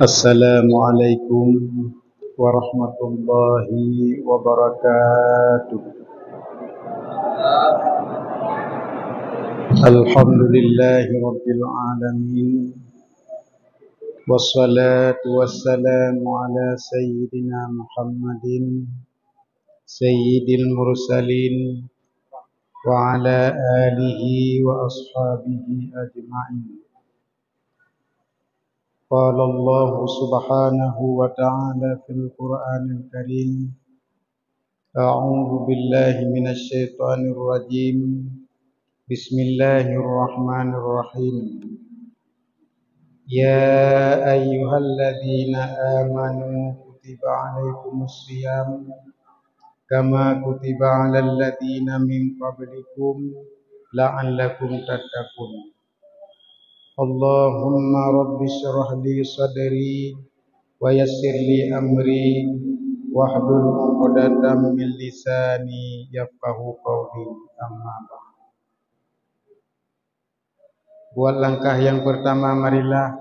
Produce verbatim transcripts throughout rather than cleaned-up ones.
Assalamualaikum warahmatullahi wabarakatuh. Alhamdulillahi rabbil alamin. Wassalatu wassalamu ala sayyidina Muhammadin sayyidil mursalin wa ala alihi wa ashabihi ajma'in. Qala Allahu subhanahu wa ta'ala fil Qur'anil Karim, a'udzu billahi minasy syaithanir rajim. Bismillahirrahmanirrahim. Ya ayyuhalladzina amanu kutiba alaikumus siyam kama kutiba alal ladzina min qablikum la'allakum tattaqun. Allahumma rabbi syrah li sadri wa yassir li amri wahlul 'uqdatam min lisani yafqahu qawli. Amma ba'd. Buat langkah yang pertama, marilah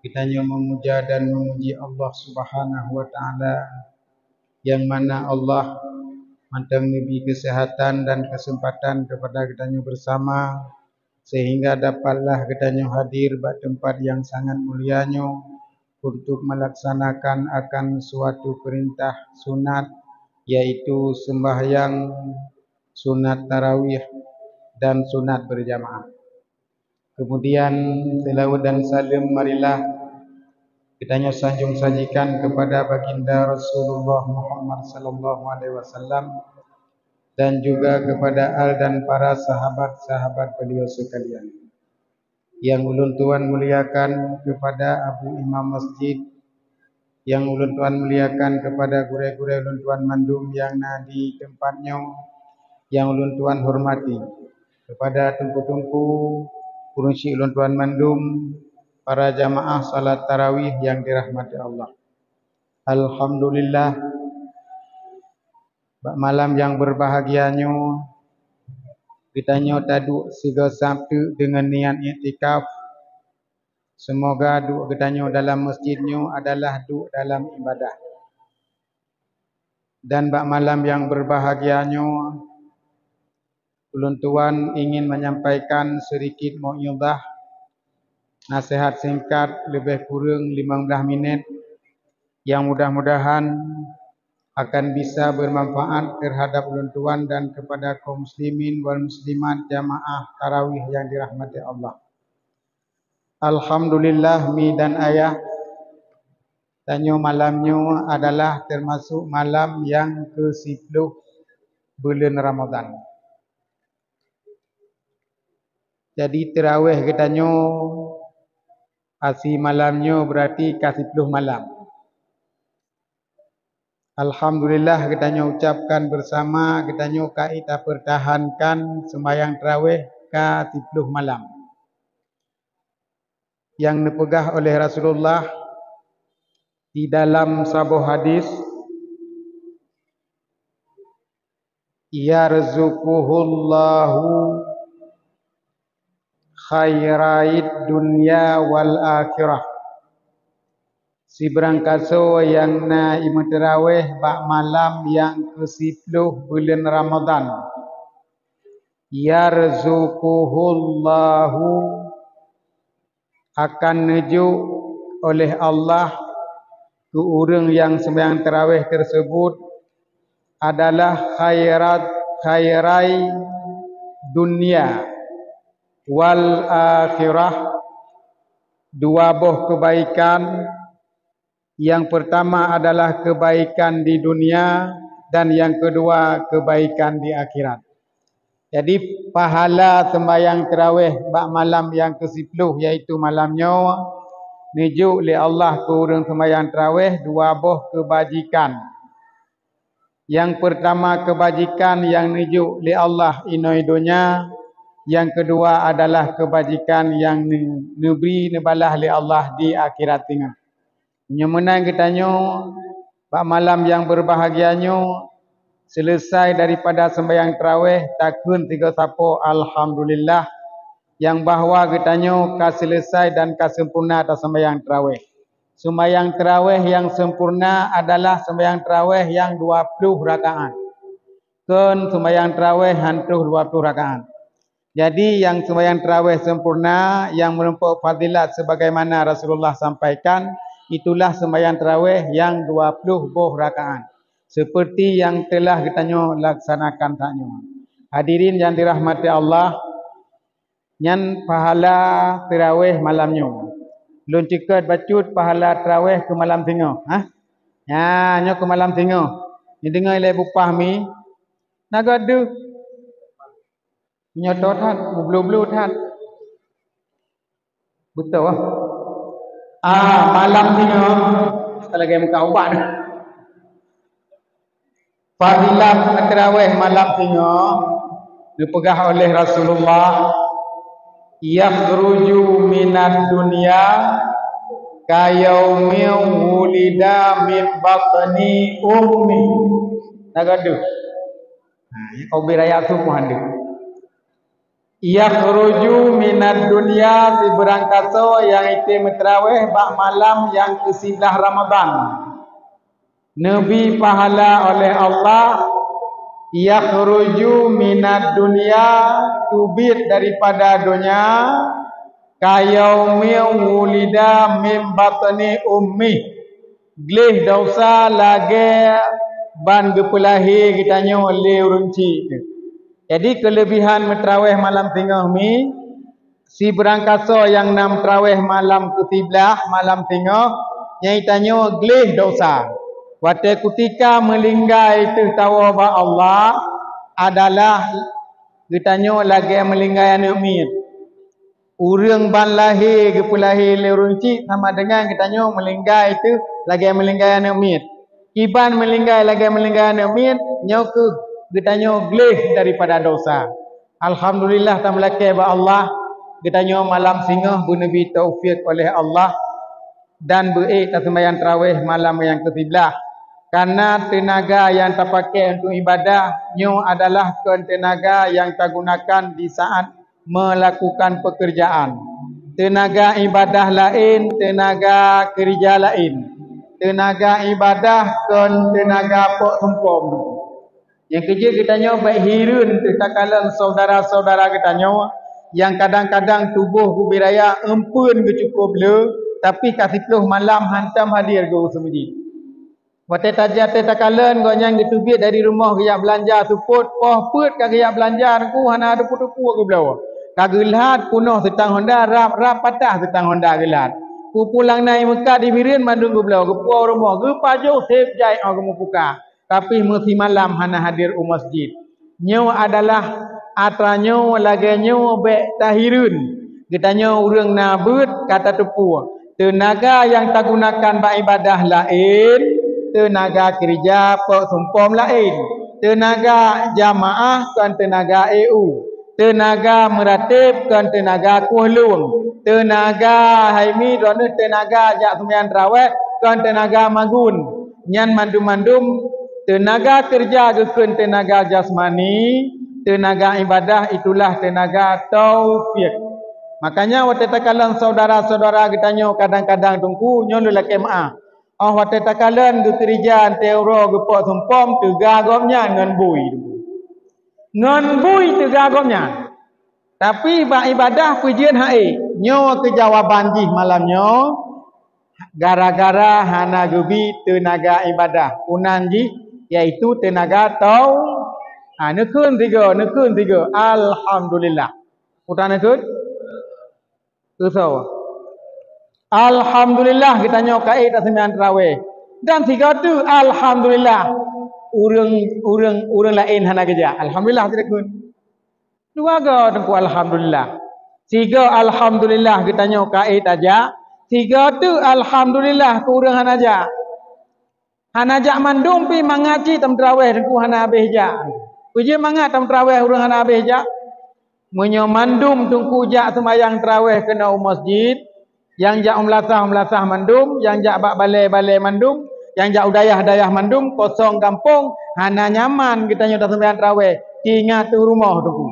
geutanyoe memuja dan memuji Allah Subhanahu wa Ta'ala, yang mana Allah mantong neubri keuseuhatan dan keuseumpatan keupada geutanyoe beusama, seuhingga dapatlah geutanyoe hadir bak teumpat nyang sangat mulia nyoe untuk meulaksanakan akan suatu peurintah sunat, yaitu seumbahyang sunat tarawih dan sunat beurjamaah. Keumudian, seulaweuet dan saleuem marilah geutanyoe sanjong sajikan keupada Baginda Rasulullah Muhammad sallallahu alaihi wasallam dan juga keupada al dan para sahabat-sahabat beliau sekalian. Nyang ulôn tuan muliakan keupada Abu Imam Masjid, nyang ulôn tuan muliakan keupada gurée-gurée ulôn tuan mandum nyang na di teumpat nyoe, nyang ulôn tuan hormati, keupada teungku-teungku, ureuëng syik ulôn tuan mandum, para jamaah salat tarawih nyang dirahmati Allah. Alhamdulillah, bak malam nyang beurbahagia nyoe, geutanyoe taduek sigoe sapeue deungon niat iktikaf. Seumoga duek geutanyoe dalam masjid nyoe adalah duek dalam ibadah. Dan bak malam nyang beurbahagia nyoe, ulôn tuan ingin menyampaikan sedikit mau'izah, nasihat singkat leubeh kureueng limong blaih minét, nyang mudah-mudahan akan bisa bermanfaat terhadap ulôn tuan dan kepada kaum muslimin wal muslimat jamaah tarawih nyang dirahmati Allah. Alhamdulillah, mi dan ayah, tanyoe malam nyoe adalah termasuk malam nyang keusiploh buleuen Ramadhan. Jadi, tarawih geutanyoe asie malam nyoe berarti ka siploh malam. Alhamdulillah, geutanyoe ucapkan bersama, geutanyoe ka tapeurtahankan seumayang tarawih ka siploh malam. Nyang neupeugah oleh Rasulullah di dalam saboh hadis, "Yarzuquhullahu khairaid dunya wal akhirah." Sibarang kasoe nyang na imeutaraweh bak malam nyang keusiploh buleuen Ramadhan, yarzuquhullahu, akan neujok oleh Allah keu ureuëng nyang seumayang taraweh tersebut adalah khairat, khairai dunya wal akhirah, dua boh keubaikan. Yang pertama adalah keubaikan di dunia dan yang kedua keubaikan di akhirat. Jadi, pahala seumayang taraweh bak malam nyang keusiploh, yaitu malam nyoe, neujok lé Allah keu ureuëng seumayang taraweh dua boh keubajikan. Nyang pertama keubajikan nyang neujok lé Allah inoe donya, nyang keudua adalah keubajikan nyang neu-, neubri neubalah lé Allah di akhirat teungoh. Nyoe meunan geutanyoe, bak malam nyang beurbahagia nyoe, seuleusai daripada seumayang taraweh, takheun sigoe sapo alhamdulillah, nyang bahwa geutanyoe ka seuleusai dan ka seumpurna taseumayang taraweh. Sumbayang taraweh nyang sempurna adalah sumbayang taraweh nyang dua ploh rakaat. Kon sumbayang taraweh han troh dua ploh rakaat. Jadi, nyang sumbayang taraweh sempurna, nyang meurumpok fadilat sebagaimana Rasulullah sampaikan, itulah sumbayang taraweh nyang dua ploh boh rakaat, seperti nyang telah geutanyoe laksanakan tanyoe. Hadirin nyang dirahmati Allah, nyan pahala taraweh malam nyoe. Lôn ceukeut bacut pahala taraweh keu malam singoh, ha? Nya, nyoe keu malam singoh. Neudeungoe lé Bu Fahmi. Na geuh deuh. Nyoe that, meubloe-bloe that. Beutôi, ah. Ah, malam singoh, lagèe muka ubat. Fadilat taraweh malam singoh, neupeugah oleh Rasulullah, "Yakhruju minad dunya kayaumi wulida min batni ummi." Na geuh deuh. Ha, ya, kau beri ayat tu pun ada. "Yakhruju minad dunya", sibeurangkasoe nyang item meuteraweh bak malam nyang keusiblaih Ramadhan. Neubi pahala oleh Allah, "Yakhruju minad dunya", teubiet daripada donya, "kayaumi wulida min batni ummi", gleh desya lagèe ban geupeulahé geutanyoe lé ureueng chik. Jadi, keulebihan meuteraweh malam singoh mi, sibeurangkasoe nyang na meuteraweh malam keusiblaih malam singoh, nyan geutanyoe gleh desya. Watèe kutika meulinggai teuh tawoe bak Allah adalah geutanyoe lagèe meulinggai aneuk miet. Ureueng ban lahé geupeulahé lé ureueng chik sama dengan geutanyoe meulinggai teuh lagèe meulinggai aneuk miet. Kiban meulinggai lagèe meulinggai aneuk miet, nyoe kheueh geutanyoe gleh daripada desya. Alhamdulillah, tameulakèe bak Allah, geutanyoe malam singoh beuneubi taufik oleh Allah dan beu-ék taseumayang taraweh malam nyang keusiblaih. Karena teunaga nyang tapakèe untuk ibadah nyoe adalah kon teunaga nyang tagunakan di saat melakukan pekerjaan. Teunaga ibadah laén, teunaga keurija laén. Teunaga ibadah kon teunaga pok sumpom. Nyang keujeuet geutanyoe bèk hireuen teuh takalon syedara-syedara geutanyoe nyang kadang-kadang tuboh geubi raya eumpeuen geucukôp le, tapi ka siplôh malam hantom hadir geuh u meuseujid. Watèe tajak teuh takalon gobnyan geuteubiet dari rumoh geujak beulanja seupôt, poh peuet ka geujak beulanja, teungku hana teupeu-teupeu geubloe. Ka geulhat peunoh seutang honda, rab-rab patah seutang honda geulhat. Peue-peue nyang na i meukat i Bireuen mandum geubloe, geupuwoe u rumoh, geupajoh sép jai 'oh geumeupuka. Tapi meusimalam hana hadir u meuseujid. Nyoe adalah atra nyoe lagèe nyoe bèk tahireuen. Geutanyoe ureueng na beuet ka tateupeue, teunaga nyang tagunakan bak ibadah laén, teunaga keurija pok sumpom laén, teunaga jamaah kon teunaga E U, teunaga meuratéb kon teunaga kueh lueng, teunaga hai mi droeneuh teunaga jak seumayang taraweh kon teunaga magun. Nyan mandum-mandum teunaga keurija geukheun teunaga jasmani, teunaga ibadah itulah teunaga taufik. Makanya watèe takalon syedara-syedara geutanyoe kadang-kadang teungku nyoe lôn lakèe meu'ah. 'Oh watèe takalon geukeurija 'an uroe geupok sumpom teuga gobnyan ngon bui. Ngon bui teuga gobnyan. Tapi bak ibadah peujeuet han ék. Nyoe keujawaban jih malam nyoe. Gara-gara hana geubi teunaga ibadah, unan jih yaitu teunaga tau-, ha, neukheun sigoe, neukheun sigoe. Alhamdulillah. Peue tan neukheun? Keusoe. Alhamdulillah geutanyoe ka ék taseumayang taraweh. Dan sigoe teuk alhamdulillah. Ureueng, ureueng, ureueng laén hana geujak. Alhamdulillah teuh neukheun. Dua goe teungku alhamdulillah. Sigoe alhamdulillah geutanyoe ka ék tajak, sigoe teuk alhamdulillah keu ureueng hana jak. Hana jak mandum pih mangat cit tameutraweh teungku hana habéh jak. Peue jeuet mangat tameutraweh ureueng hana habéh jak? Meunyoe mandum teungku jak seumayang taraweh keunoe u meuseujid, nyang jak u meulasah-meulasah mandum, nyang jak bak balè-balè mandum, nyang jak u dayah-dayah mandum, kosong gampông, hana nyaman geutanyoe taseumayang taraweh, tinggai teuh rumoh teungku.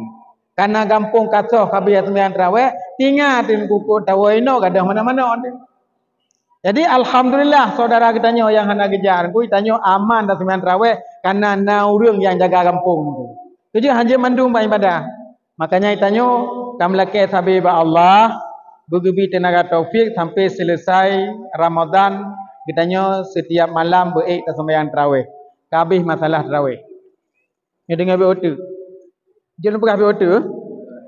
Kana gampông ka soh ka habéh seumayang taraweh, tinggai teuh teungku, kon tawoe inoe gadôh manoe-manoe teuh. Jadi alhamdulillah, saudara geutanyoe nyang hana geujak, geutanyoe aman dan seumayang tarawih karena na ureuëng nyang jaga gampông. Tujuh hanjeuet mandum bak ibadah. Makanya geutanyoe ka meulakée sabe bak Allah, beugeubi teunaga taufik sampai selesai Ramadan, geutanyoe setiap malam beuék taseumayang tarawih. Ka habéh masalah tarawih. Nyoe deungoe beu ote. Jeuet lôn peugah beu ote.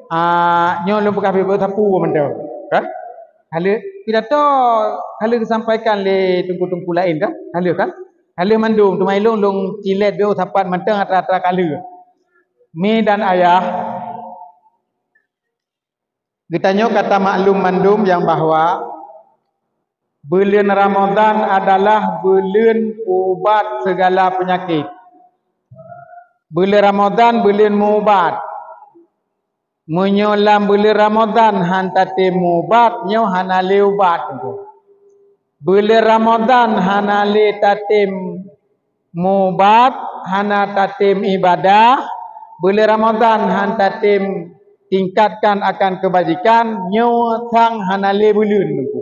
Ah, nyoe lôn peugah beu sapu mantong. Kan? Hale pidato hale geusampaikan lé teungku-teungku laén kan? Hale kan? Hale mandum teuma ilong lôn cilet beu sapat mantong atra-atra kale. Mi dan ayah, geutanyoe ka tamaklum mandum nyang bahwa buleuen Ramadhan adalah buleuen ubat segala peunyakét. Buleuen Ramadhan buleuen mubat. Meunyoe lam buleuen Ramadhan han tatem mubat, nyoe hana lé ubat. Buleuen Ramadhan hana lé tatem mubat, hana tatem ibadah, buleuen Ramadhan han tatem tingkatkan akan keubajikan, nyoe sang hana lé buleuen Teungku.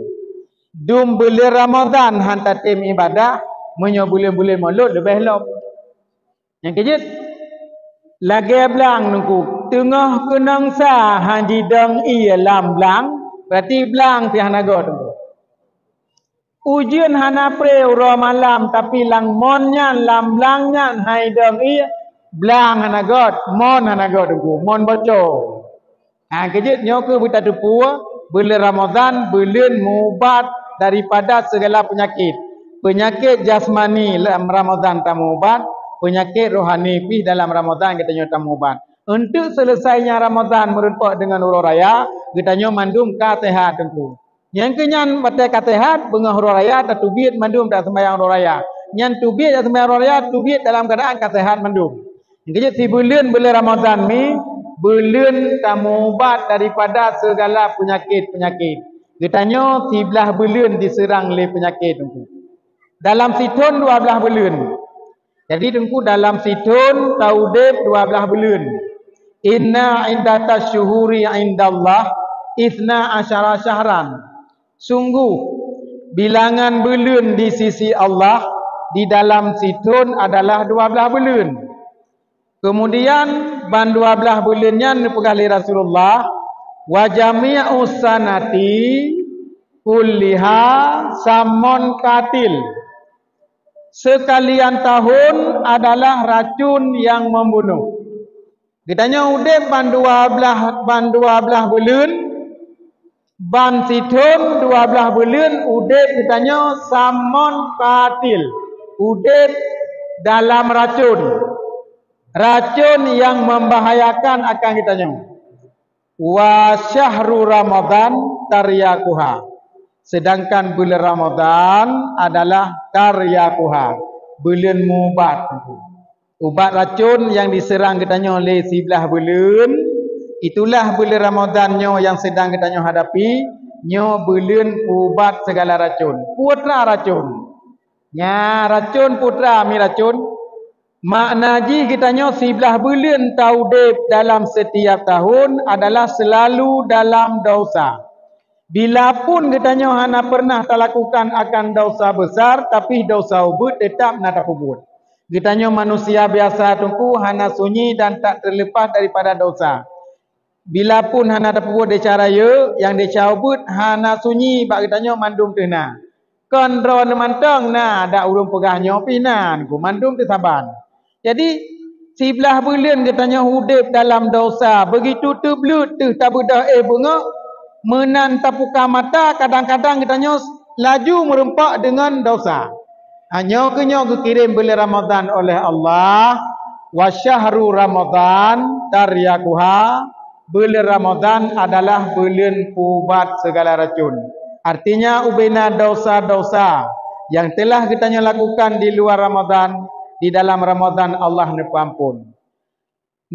Dum buleuen Ramadhan han tatem ibadah, meunyoe buleuen-buleuen Maulud leubeh lom. Nyang keujeuet, lagée blang Teungku, teungoh keunong sa han jidong ié lam blang, berarti blang pih hana göt Teungku. Ujeuen hana pré uroe malam, tapi lam mon nyan, lam blang nyan hai dong ié, blang hana göt, mon hana göt Teungku, mon boco. Ha, keujeuet nyoe keuh beutateupeue, buleuen Ramadhan buleuen mubat daripada segala peunyakét. Peunyakét jasmani lam Ramadhan tameubat, peunyakét rohani pih dalam Ramadhan geutanyoe tameubat. Eunteuk seuleusainya Ramadhan meureumpok deungon uroe raya, geutanyoe mandum ka seuhat Teungku. Nyang keu nyan watée ka seuhat, beungoh uroe raya tateubiet mandum taseumayang uroe raya. Nyan teubiet taseumayang uroe raya, teubiet dalam keuadaan ka seuhat mandum. Nyang keujeuet sibuleuen buleuen Ramadhan mi, buleuen tameubat daripada segala peunyakét-peunyakét. Geutanyoe siblaih buleuen diseurang lé peunyakét Teungku. Dalam sithon dua blaih buleuen. Jadi Teungku, dalam sithon taudeb dua blaih buleuen. Inna iddatasy syuhuri indallah itsna asyara syahran. Sungguh bilangan buleuen di sisi Allah di dalam sithon adalah dua blaih buleuen. Kemudian ban dua blaih buleuen nyan neupeugah lé Rasulullah, "Wa jami'us sanati kulliha sammun qatil." Seukalian tahun adalah racun nyang membunuh. Geutanyoe udeb ban dua blaih, ban dua blaih buleuen, ban sithon dua blaih buleuen udeb geutanyoe sammun qatil, udeb dalam racun, racun nyang membahayakan akan geutanyoe. Wa syahru Ramadhan taryaquha. Sedangkan buleuen Ramadhan adalah taryaquha, buleuen mubat. Ubat racun nyang diseurang geutanyoe lé siblaih buleuen, itulah buleuen Ramadhan nyoe nyang sedang geutanyoe hadapi, nyoe buleuen ubat segala racun. Peue atra racun? Nya racun, peue atra mi racun? Makna jih geutanyoe siblaih buleuen taudeb dalam setiap tahun adalah selalu dalam dosa. Bila pun geutanyoe hana pernah talakukan akan dosa besar, tapi dosa ubit tetap na tapeubuet. Geutanyoe manusia biasa Teungku hana sunyi dan tak terlepas daripada dosa. Bila pun hana tapeubuet desya rayeuk, nyang desya ubit hana sunyi bak geutanyoe mandum teuh na. Kon droeneuh mantong na, dak ulôn peugah nyoe pih na, Teungku, mandum teuh saban. Jadi, siblaih buleuen geutanyoe udeb dalam dosa, begitu teubleuet teuh tabeudôh éh beungoh, meunan tapuka mata, kadang-kadang geutanyoe laju meureumpok deungon dosa. Hanyoe keuh nyoe geukirém buleuen Ramadhan oleh Allah, wa syahru Ramadhan taryaquha, buleuen Ramadhan adalah buleuen pubat segala racun. Artinya, ubena dosa-dosa nyang telah geutanyoe lakukan di luar Ramadhan, di dalam Ramadhan Allah neupeuampon.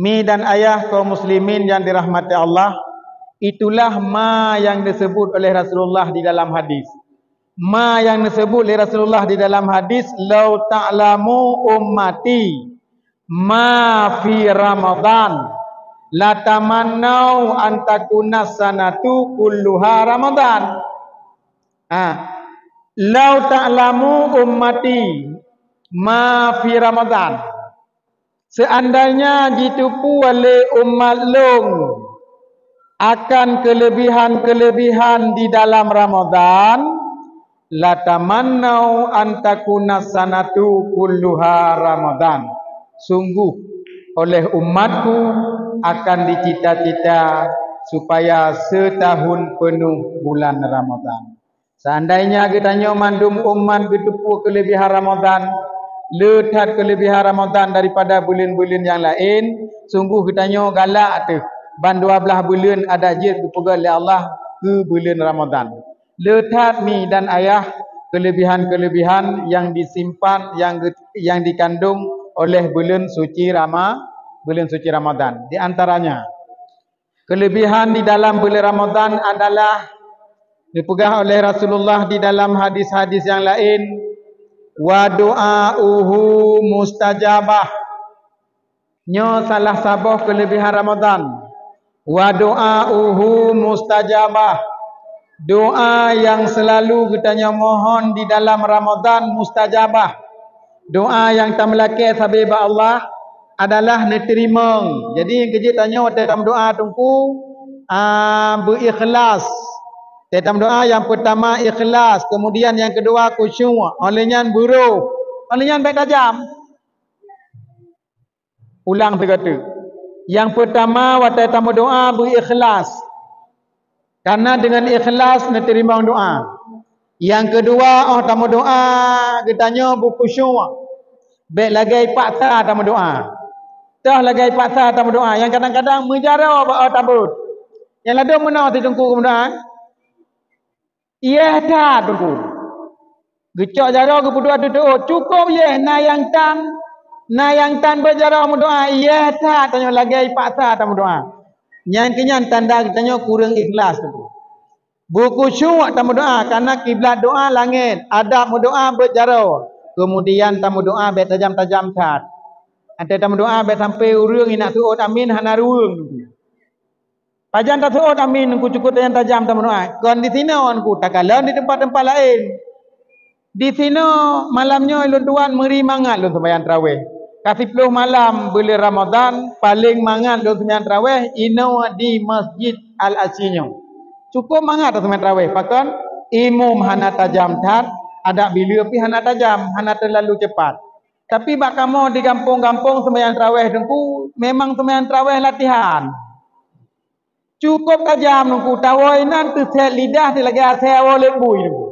Mi dan ayah kaum muslimin yang dirahmati Allah, itulah ma yang disebut oleh Rasulullah di dalam hadis. Ma yang disebut oleh Rasulullah di dalam hadis, "Lau ta'lamu ummati ma fi Ramadan, latamannau an takuna sanatu kulluha Ramadan." Ha. "Lau ta'lamu ummati ma fi Ramadan." Seandainya jiteupeue lé umat lôn akan keulebihan-keulebihan di dalam Ramadan, "Latamannau an takuna sanatu kulluha Ramadan." Sungguh, oleh umatku akan dicita-cita supaya setahun penuh bulan Ramadan. Seandainya geutanyoe mandum umat geuteupeue keulebihan Ramadan, le that keulebihan Ramadan daripada buleuen-buleuen nyang laén, sungguh geutanyoe galak teuh ban dua blaih buleuen adak jeuet geupeugét lé Allah keu buleuen Ramadan. Le that mi dan ayah keulebihan-keulebihan nyang disimpan, nyang geu-, nyang dikandong oleh buleuen suci Rama-, buleun suci Ramadan. Di antaranya, keulebihan di dalam buleuen Ramadan adalah dipeugah oleh Rasulullah di dalam hadis-hadis nyang laén, "Wa du'a'uhu mustajabah." Nyoe salah saboh keulebihan Ramadan. "Wa du'a'uhu mustajabah." Doa nyang seulalu geutanyoe mohon di dalam Ramadan mustajabah. Doa nyang tameulakée sabé bak Allah adalah neuteurimong. Jadi, nyang keujeuet tanyoe watée tameudoa Teungku, a, beu-ikhlas. Watée tameudoa nyang peutama ikhlas, keumudian nyang keudua khusyuk, óh lheueh nyan beurôh, óh lheueh nyan bék tajam. Ulang sigoe teuk. Nyang peutama, watée tameudoa beu-ikhlas. Karena deungon ikhlas neuteurimong doa. Nyang keudua, óh tameudoa geutanyoe beukhusyuk. Bék lagée paksa tameudoa. Toh lagée paksa tameudoa nyang kadang-kadang meujaroe bak óh tabeuet. Nyang ladôm meunoe si Teungku meudoa. Iéh that Teungku. Geucok jaroe geupeuduek ateueh teuôt, cukôp iéh, na nyang tan, na nyang tan beuet jaroe meudoa, iéh that tanyoe lagée paksa tameudoa. Nyang keunyan tanda geutanyoe kureueng ikhlas Teungku. Beukhusyuk tameudoa, karena kiblat doa langét, adab meudoa beuet jaroe, keumudian tameudoa bék tajam-tajam that. Watée tameudoa bék sampoe ureuëng inong seuôt amin hana ruweueng Teungku. Pajan taseuôt amin Teungku, cukôp tajam-tajam tameudoa. Kon di sinoe Teungku, takalon di teumpat-teumpat laén. Di sinoe malam nyoe lôn tuan meuri mangat lôn seumayang tarawéh. Ka siploh malam buleuen Ramadan, paleng mangat lôn seumayang tarawéh inoe di Masjid Al-Asyi nyoe. Cukôp mangat taseumayang tarawéh, pakon? Imum hana tajam that, adab bileue pih hana tajam, hana teulalu cepat. Tapi bak kamoe di gampông-gampông seumayang tarawéh Teungku, memang seumayang tarawéh latihan. Cukôp tajam Teungku, tawoe inan teusét lidah lagée asée woe lét bui Teungku.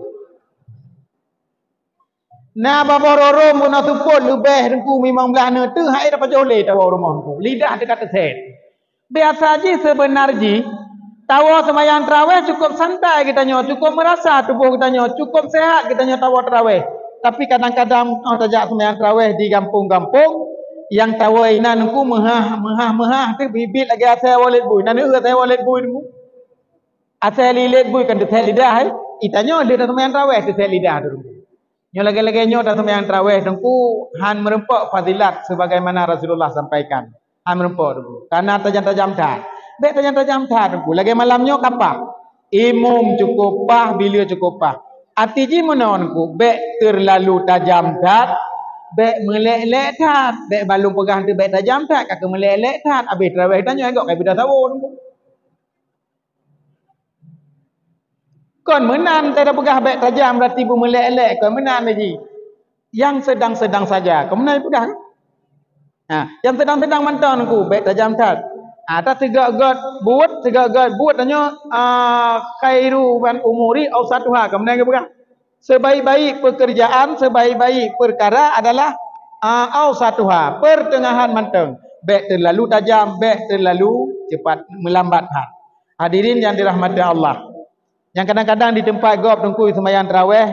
Na babah rorôm guna seupôt leubeh Teungku limong blaih neuteuh hai tapajoh lé tawoe rumoh Teungku. Lidah teuka teusét. Biasa jih seubeuna jih, tawoe seumayang tarawéh cukôp santai geutanyoe, cukôp meurasa tuboh geutanyoe, cukôp seuhat geutanyoe tawoe tarawéh. Tapi kadang-kadang óh tajak seumayang tarawéh di gampông-gampông, nyang tawoe inan Teungku meuhah, meuhah, meuhah teuh biet-biet lagée asée woe lét bui. Na neueu asée woe lét bui Teungku? Asée lilét bui kan teusét lidah, hai. Geutanyoe lheueh taseumayang tarawéh teusét lidah Teungku. Nyoe lagée-lagée nyoe taseumayang tarawéh Teungku, han meureumpok fadilat sebagaimana Rasulullah sampaikan. Han meureumpok Teungku. Karena tajam-tajam that. Bék tajam-tajam that Teungku. Lagée malam nyoe ka paih. Imum cukôp paih, bileue cukôp paih. Arti jih meunoe Teungku, bék teulalu tajam that, bék meulék-lék that, bék balong peugah teuh bék tajam that, ka keu meulék-lék that, abéh tarawéh tanyoe gob kai beuda sawoe Teungku. Kon meunan, teupeugah bék tajam berarti beumeulék-lék, kon meunan lagée. Yang sedang-sedang saja, kon meunan peugah. Ha, yang sedang-sedang mantong Teungku, bék tajam that. Ha, ta sigét-gét buet, sigét-gét buet tanyoe, ah, khairu ban umuri ausatuha, kon meunan geupeugah. Sebaik-baik pekerjaan, sebaik-baik perkara adalah, ah, ausatuha, pertengahan mantong. Bék teulalu tajam, bék teulalu cepat meulambat that. Hadirin yang dirahmati Allah. Nyang kadang-kadang di teumpat gob Teungku seumayang tarawéh,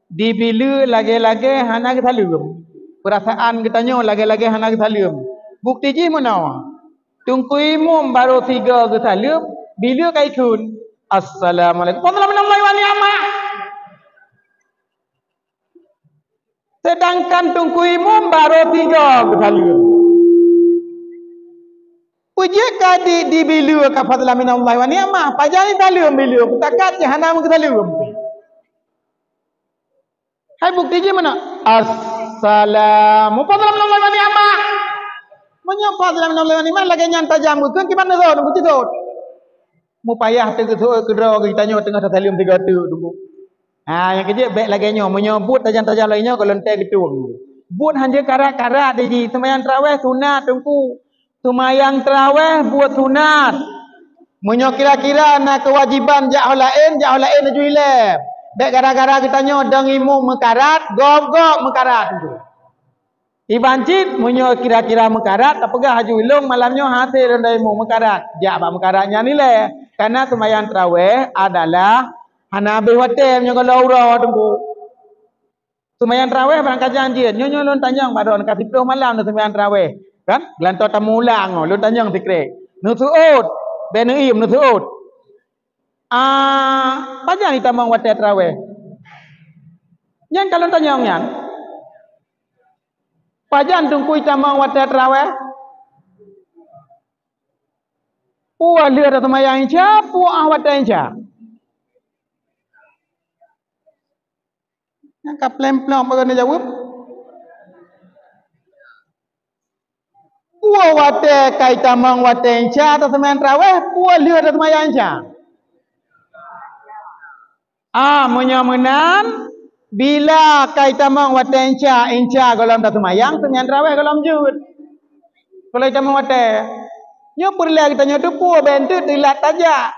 di bileue lagée-lagée hana geusaleuem. Peurasaan geutanyoe lagée-lagée hana geusaleuem. Bukti jih meunoe. Teungku imum barô sigoe geusaleuem, bileue ka ikheun, "Assalamualaikum." Fadlan minallahi wa ni'mah. Sedangkan Teungku imum barô sigoe geusaleuem. Peue jeuet ka di, di bileue ka fadlan minallahi wa ni'mah, pajan jisaleuem bileue, peutakat jih hana meugeusaleuem. Hai bukti jih meunan? Assalam. Mupasalam lom lewat nikmat. Meunyoe pasalam lom lewat nikmat lagèe nyan tajam geukheun kiban neusot, bukti sot. Mupayah teuk seuôt keudroe geutanyoe teungoh tasaleuem sigoe teuk teungku. Ha, nyang keujeuet bèk lagèe nyoe, meunyoe buet tajam-tajam lagèe nyoe goh lom teuh geutueng. Buet hanjeuet karat-karat di jih, seumayang tarawèh sunat teungku. Seumayang tarawèh buet sunat. Meunyoe kira-kira na keuwajiban jak ho laén, jak ho laén laju ilèe. Bèk gara-gara geutanyoe dong imum meukarat, gob-gob meukarat teungku. Iban cit, meunyoe kira-kira meukarat, tapeugah laju, "Lôn malam nyoe hasé lôn dong imum meukarat." Jak bak meukarat nyan ilèe. Karena seumayang tarawèh adalah hana habéh watèe meunyoe goh lom uroe teungku. Seumayang tarawèh barangkajan jeuet, nyoe-nyoe lôn tanyong bak droeneuh ka siplôh malam lôn seumayang tarawèh. Kan? Geulantoe tameuulang, lôn tanyong sikrek. Neuseuôt, bèk neuiem, neuseuôt. Ah, pajan itamong watèe tarawèh? Nyan ka lôn tanyong nyan. Pajan teungku itamong watèe tarawèh? Peue lheueh taseumayang Isya, peue 'oh watèe Isya? Nyang ka pleng-plong bak geuneuk jaweueb. Peue watèe ka itamong watèe Isya taseumayang tarawèh, peue lheueh taseumayang Isya? Ah, meunyoe meunan, bila ka itamong watèe Isya, Isya goh lom taseumayang, seumayang tarawèh goh lom jeuet. Goh lom itamong watèe. Nyoe peureulèe geutanyoe teupeue, bèk teuk teulat tajak.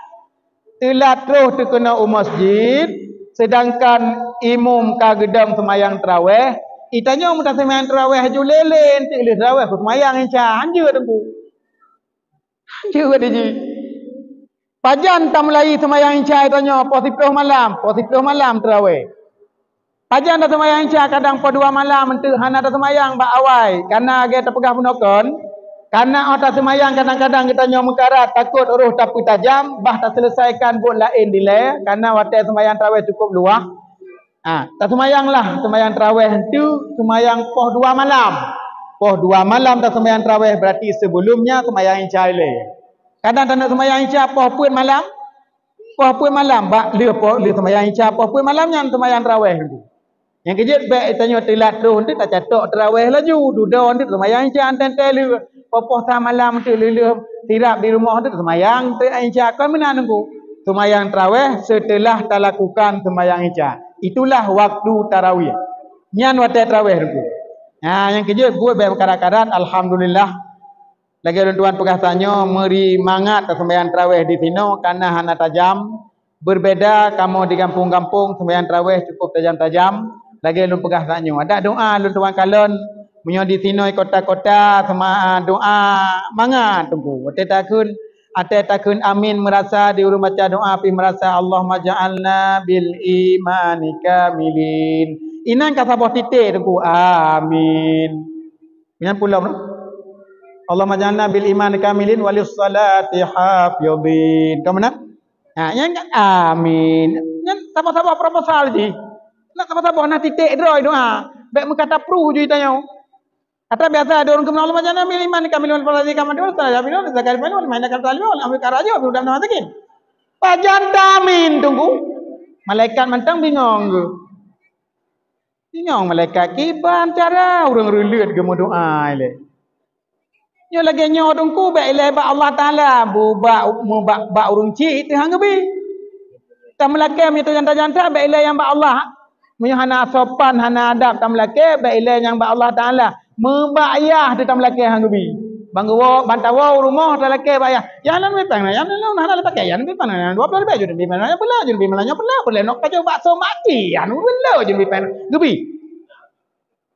Teulat troh teukeunoe u masjid, seudangkan imum ka geudong seumayang tarawèh, itanyoe meutaseumayang tarawèh laju lé-lé, enteuk lheueh tarawèh seumayang Isya, hanjeuet teungku. Hanjeuet jih. Pajan tamulai seumayang Isya tanyoe poh siplôh malam, poh siplôh malam tarawèh. Pajan taseumayang Isya kadang poh dua malam enteuk hana taseumayang bak awai, kana lagèe tapeugah bunoe kon, kana 'oh taseumayang kadang-kadang geutanyoe meukarat takot roh tapeutajam, bah taseuleusaikan buet laén dilèe, kana watèe seumayang tarawèh cukôp luwah. Ha, taseumayanglah seumayang tarawèh enteuk seumayang poh dua malam. Poh dua malam taseumayang tarawèh, berarti sebelumnya seumayang Isya ilèe. Kadang taneuk seumayang Isya poh peuet malam, poh peuet malam, bak lheueh poh, lheueh seumayang Isya poh peuet malam nyan seumayang tarawèh teungku. Nyang keujeuet bèk tanyoe teulat troh, enteuk tacatok tarawèh laju, dudoe enteuk seumayang Isya teuntèe lheueh, poh-poh sa malam enteuk lheueh-lheueh sirab di rumoh enteuk seumayang Isya kon meunan teungku. Seumayang tarawèh seuteulah talakukan seumayang Isya. Itulah waktu tarawih. Nyan watèe tarawèh teungku. Nah, nyang keujeuet buet bèk meukarat-karat, alhamdulillah. Lagèe lôn tuan peugah tanyoe, meuri mangat taseumayang tarawèh di sinoe, kana hana tajam. Beubeda kamoe di gampông-gampông, seumayang tarawèh cukôp tajam-tajam. Lagèe lôn peugah tanyoe, adak doa lôn tuan kalon, meunyoe di sinoe kota-kota, seuma-, doa mangat teungku. Watèe takheun, watèe takheun amin meurasa di ureueng baca doa pih meurasa, "Allahumma ja'alna bil imani kamilin." Inan ka saboh titik teungku, amin. Nyan pulom tu. Allahumma ja'alna bil imani kamilin walis salati hafidhin. Ka meunan? Ha, nyan kan amin. Nyan saboh-saboh proposal jih. Nak saboh-saboh na titik droe doa. Bèk meukata pruh ju tanyoe. Ata biasa ada ureueng keumeunang, "Allahumma ja'alna bil imani kamilin walis salati hafidhin walis salati hafidhin walis zakati fa'ilun walis main nakal talim walis amri karajo walis udah nama sakin." Pajan tamin teungku. Malaikat mantong bingong geuh. Inong malaikat kiban cara ureueng reuleuet geumeudoa ilèe. Nyoe lagèe nyoe teungku bèk ilèe bak Allah Taala, bu-, bak, meubak, bak ureueng chik teuh han geubi. Tameulakèe meunyoe tajam-tajam that bèk ilèe nyang bak Allah. Meunyoe hana sopan, hana adab tameulakèe bèk ilèe nyang bak Allah Taala. Meubak yah teuh tameulakèe han geubi. Ban geuwoe, ban tawoe u rumoh talakèe bak yah. Yah nyan leubeh péng na, yah nyan hana lé pakèk, yah nyan leubeh péng na, dua ploh ribèe jeuet leubeh péng na, nyoe peureulèe jeuet leubeh péng na, nyoe peureulèe, peureulèe nok pajoh bakso mati, yah nyan peureulèe jeuet leubeh péng na. Geubi.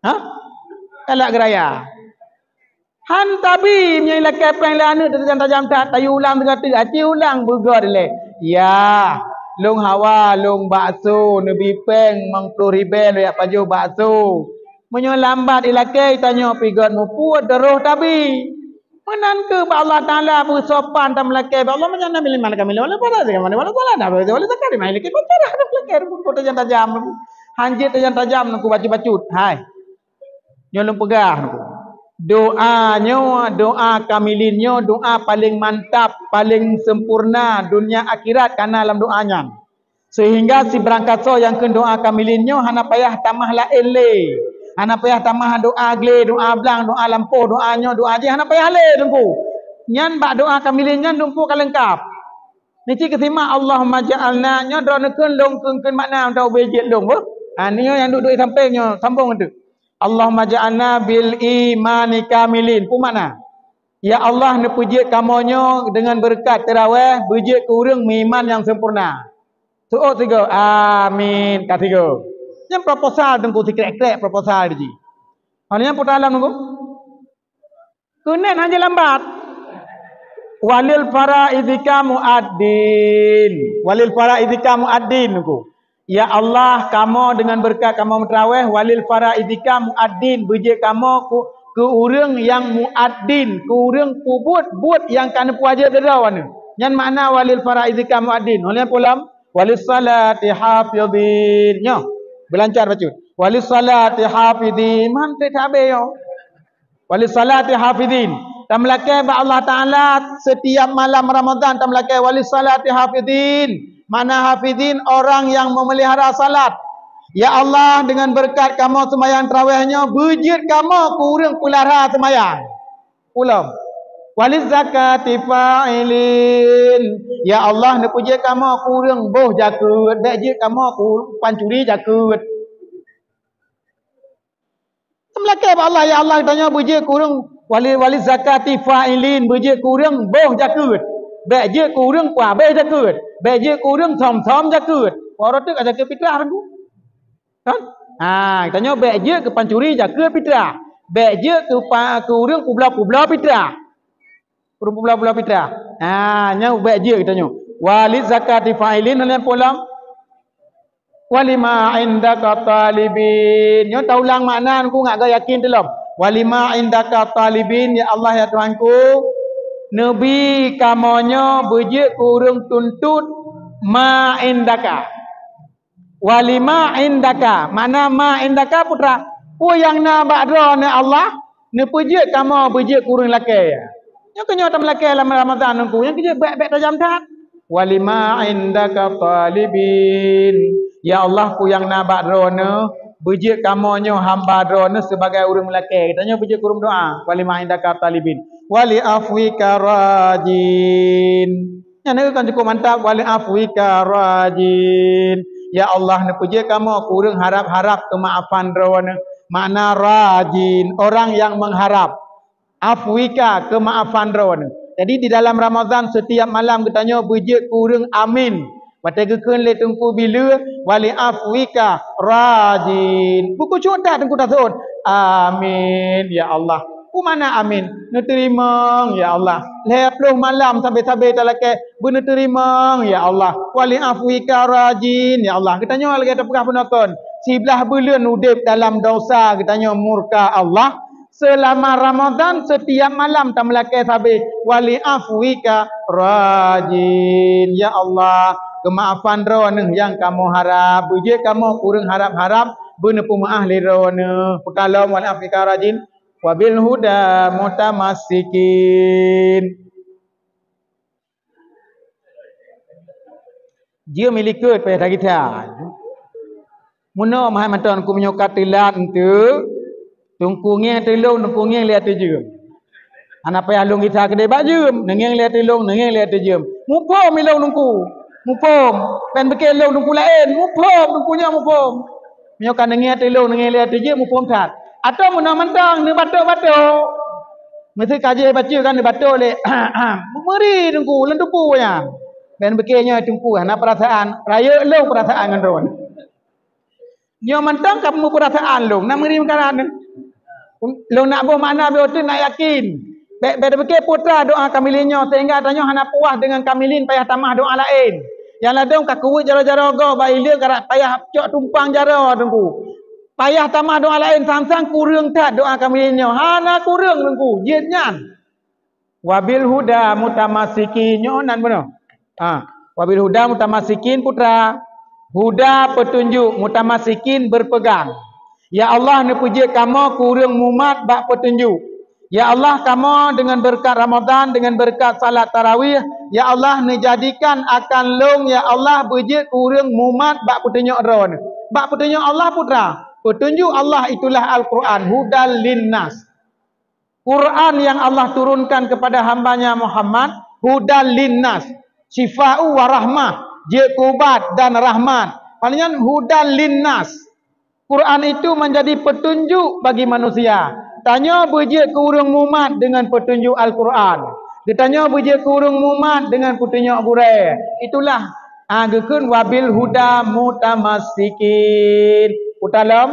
Ha? Kalak geuraya. Han tabi meunyoe ilakèe péng lé aneuk tajam-tajam that, tayue ulang sigoe teuk, aci ulang beugöt ilèe. Yah, lôn hawa lôn bakso neubi péng limong ploh ribèe lôn jak pajoh bakso. Meunyoe lambat ilakèe tanyoe pih göt mupuet droe tabi. Meunan kheueh bak Allah Taala beusopan tameulakèe bak Allah, meunyoe na bileman kami lewat lepas dah segala mana wala salah dah wala salah dah mai lagi pacarah dah meulakèe rumput tajam-tajam. Hanjeuet tajam-tajam nungku bacut-bacut. Hai. Nyoe lôn peugah nungku. Doa nyoe, doa kamilin nyoe, doa paleng mantap, paleng sempurna dunia akhirat kana lam doa nyan. Seuhingga sibarangkasoe nyang kheun doa kamilin nyoe hana payah tamah laén lé. Hana payah tamah doa glé, doa blang, doa lampôh, doa nyoe, doa jih, hana payah lé, Teungku. Nyan bak doa kamilin nyan Teungku ka leungkap. Nyoe cit keusimak, "Allahumma ja'alna," nyoe droeneuh kheun lôn kheun, kheun makna mantong ubé jeuet lôn, beuh. Ha, nyoe nyang duek-duek di sampéng nyoe, sambông teuk. "Allahumma ja'alna bil imani kamilin." Peue makna? "Ya Allah, neupeujeuet kamoe nyoe deungon beureukat teurawéh, beujeuet keu ureuëng meuiman nyang sempurna." Seuôt sigoe, "Amin," ka sigoe. Nyan proposal Teungku, sikrek-krek proposal jih. Hana nyang putra lom Teungku. Keunan hana lambat. "Walil faraidika muaddin." "Walil faraidika muaddin," Teungku. "Ya Allah, kamoe deungon beureukat kamoe meutrawéh, walil faraidika muaddin, beujeuet kamoe keu, keu ureuëng nyang muaddin, keu ureuëng peubuet buet nyang ka neupeuwajéb lé droeneuh." Nyan makna "walil faraidika muaddin." Ulée pulam, "walis salati hafidin." Nyoe, beulancar bacut. "Walis salati hafidin." Man treb that abée nyoe. "Walis salati hafidin." Tameulakée bak Allah Taala setiap malam Ramadan, tameulakée, "Walis salati hafidin." Makna hafidin, orang yang memelihara salat. "Ya Allah, deungon beureukat kamoe seumayang trawéh nyoe, beujeuet kamoe keu ureuëng peulara seumayang. Ulom. "Waliz zakati fa'ilin." "Ya Allah, neupeujeuet kamoe keu ureuëng boh jakeuet, bék jeuet kamoe keu pancuri jakeuet." Tameulakée bak Allah, "Ya Allah, geutanyoe beujeuet keu ureuëng wali, waliz zakati fa'ilin, beujeuet keu ureuëng boh jakeuet. Bék jeuet keu ureuëng kuabéh jakeuet, bék jeuet keu ureuëng thom-thom jakeuet." Wah, rot teuk ka jakeuet fitrah Teungku. Kan? Ha, geutanyoe bék jeuet keu pancuri jakeuet fitrah. Bék jeuet keu pa, keu ureuëng peubloe-peubloe fitrah. Ureuëng peubloe-bloe fitrah. Ha, nyan bék jeuet geutanyoe. "Waliz zakati fa'ilin," nyan pulang. "Walima indaka talibin." Nyoe taulang makna Teungku ngat geuyakin teulom. "Walima indaka talibin," ya Allah, ya Tuhanku, neubi kamoe nyoe beujeuet keu ureuëng tuntot ma indaka. "Walima indaka," makna "ma indaka" putra, peue nyang na bak droeneuh Allah, neupeujeuet kamoe beujeuet keu ureuëng lakée. Nyoe keuh nyoe tameulakée lam Ramadhan Teungku, nyang keujeuet bék-bék tajam that. "Walima indaka talibin." Ya Allah, peue nyang na bak droeneuh, beujeuet kamoe nyoe hamba droeneuh sibagai ureuëng lakée. Geutanyoe beujeuet keu ureuëng doa. "Walima indaka talibin. Wali afwika rajin." Nyan kan cukup mantap, "Wali afwika rajin." Ya Allah, neupeujeuet kamoe keu ureuëng harab-harab keumaafan droeneuh. Makna rajin, orang yang mengharap. Afwika, keumaafan droeneuh. Jadi di dalam Ramadhan setiap malam geutanyoe beujeuet keu ureuëng amin. Watée geukheun lé Teungku Bileue, "Wali afwika rajin." Buku cuta Teungku taseuôt. Amin, ya Allah. Peue makna amin? Neuteurimong, ya Allah. Lhée ploh malam sabe-sabe talakée beuneuteurimong, ya Allah. "Wali afwika rajin," ya Allah. Geutanyoe lagée tapeugah bunoe kon, siblaih buleuen udeb dalam dosa geutanyoe murka Allah. Seulama Ramadhan setiap malam tameulakée sabe, "Wali afwika rajin." Ya Allah, keumaafan droeneuh nyang kamoe harab, beujeuet kamoe keu ureuëng harab-harab beuneupeumaáh lé droeneuh. Peukalom, "Wali afwika rajin." "Wabil huda mutamassikin." Jeuem ilikot payah that gita. Meunoe meuhai mantong Teungku, meunyoe ka teulat eunteuk, Teungku ngieng ateueh lôn, Teungku ngieng lé ateueh jeuem. Hana payah lôn gisa keudeh bak jeuem, neungieng lé ateueh lôn, neungieng lé ateueh jeuem. Muphom ilôn Teungku, muphom. Pen beuke lôn Teungku laén, muphom Teungku nyoe muphom. Meunyoe ka neungieng ateueh lôn, neungieng lé ateueh jeuem, muphom that. Atawa meunoe mantong neubatok-batok. Meuseu ka jih bacut kan neubatok lé. Meuri Teungku, lôn teupeu nyan. Pen beuke nyoe Teungku hana peurasaan, rayeuk lôn peurasaan ngon droeneuh. Nyoe mantong ka meupeurasaan lôn, na meuri meukarat nyoe. Lôn nak boh makna beuh teuk nak yakin. Bék, bék tabeuke putra doa kamilin nyoe, sehingga tanyoe hana puas deungon kamilin payah tamah doa laén. Nyang ladôm ka keuweuet jaroe-jaroe gob bak ileueng karat payah cok tumpang jaroe Teungku. Payah tamah doa laén, sang-sang kureueng that doa kamilin nyoe. Hana kureueng Teungku, jeuet nyan. Wabil huda mutamassikin nyoe nan bunoe. Ha, wabil huda mutamassikin putra. Huda peutunjuk, mutamassikin berpegang. Ya Allah, neupeujeuet kamoe keu ureuëng mumat bak peutunjuk. Ya Allah, kamoe deungon beureukat Ramadhan, deungon beureukat salat tarawih, ya Allah, neujadikan akan lôn, ya Allah, beujeuet keu ureuëng mumat bak peutunyok Droeneueh. Bak peutunyok Allah peue teuma? Peutunjuk Allah itulah Al-Quran, hudal linnas. Quran yang Allah turunkan kepada hamba-Nya Muhammad, hudal linnas, syifa'u wa rahmah, jeuet keu ubat dan rahmat. Maknanya hudal linnas. Quran itu menjadi petunjuk bagi manusia. Tanyoe beujeuet keu ureuëng mumat deungon peutunjuk Al-Quran. Geutanyoe beujeuet keu ureuëng mumat deungon peutunyok gurée. Itulah, ah, geukheun wabil huda mutamassikin. Utalom.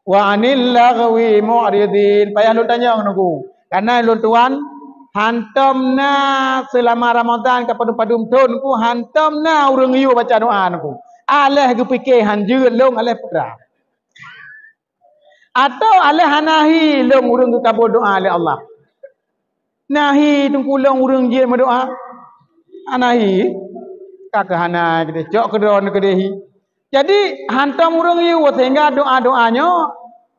Wa anil laghwi mu'ridin. Payah lôn tanyong Teungku. Karena lôn tuan hantom na seulama Ramadhan ka padum-padum thon Teungku, hantom na ureuëng yue baca doa Teungku. Aléh geupike han jeuet lôn aléh peugah. Atau aléh hana hi lôn ureuëng geukabul doa lé Allah. Na hi Teungku lôn ureuëng jeuet meudoa? Hana hi. Ka keuh hana keudeh, cok keudroe keudeh hi. Jadi, hantom ureuëng yue sehingga doa-doa nyoe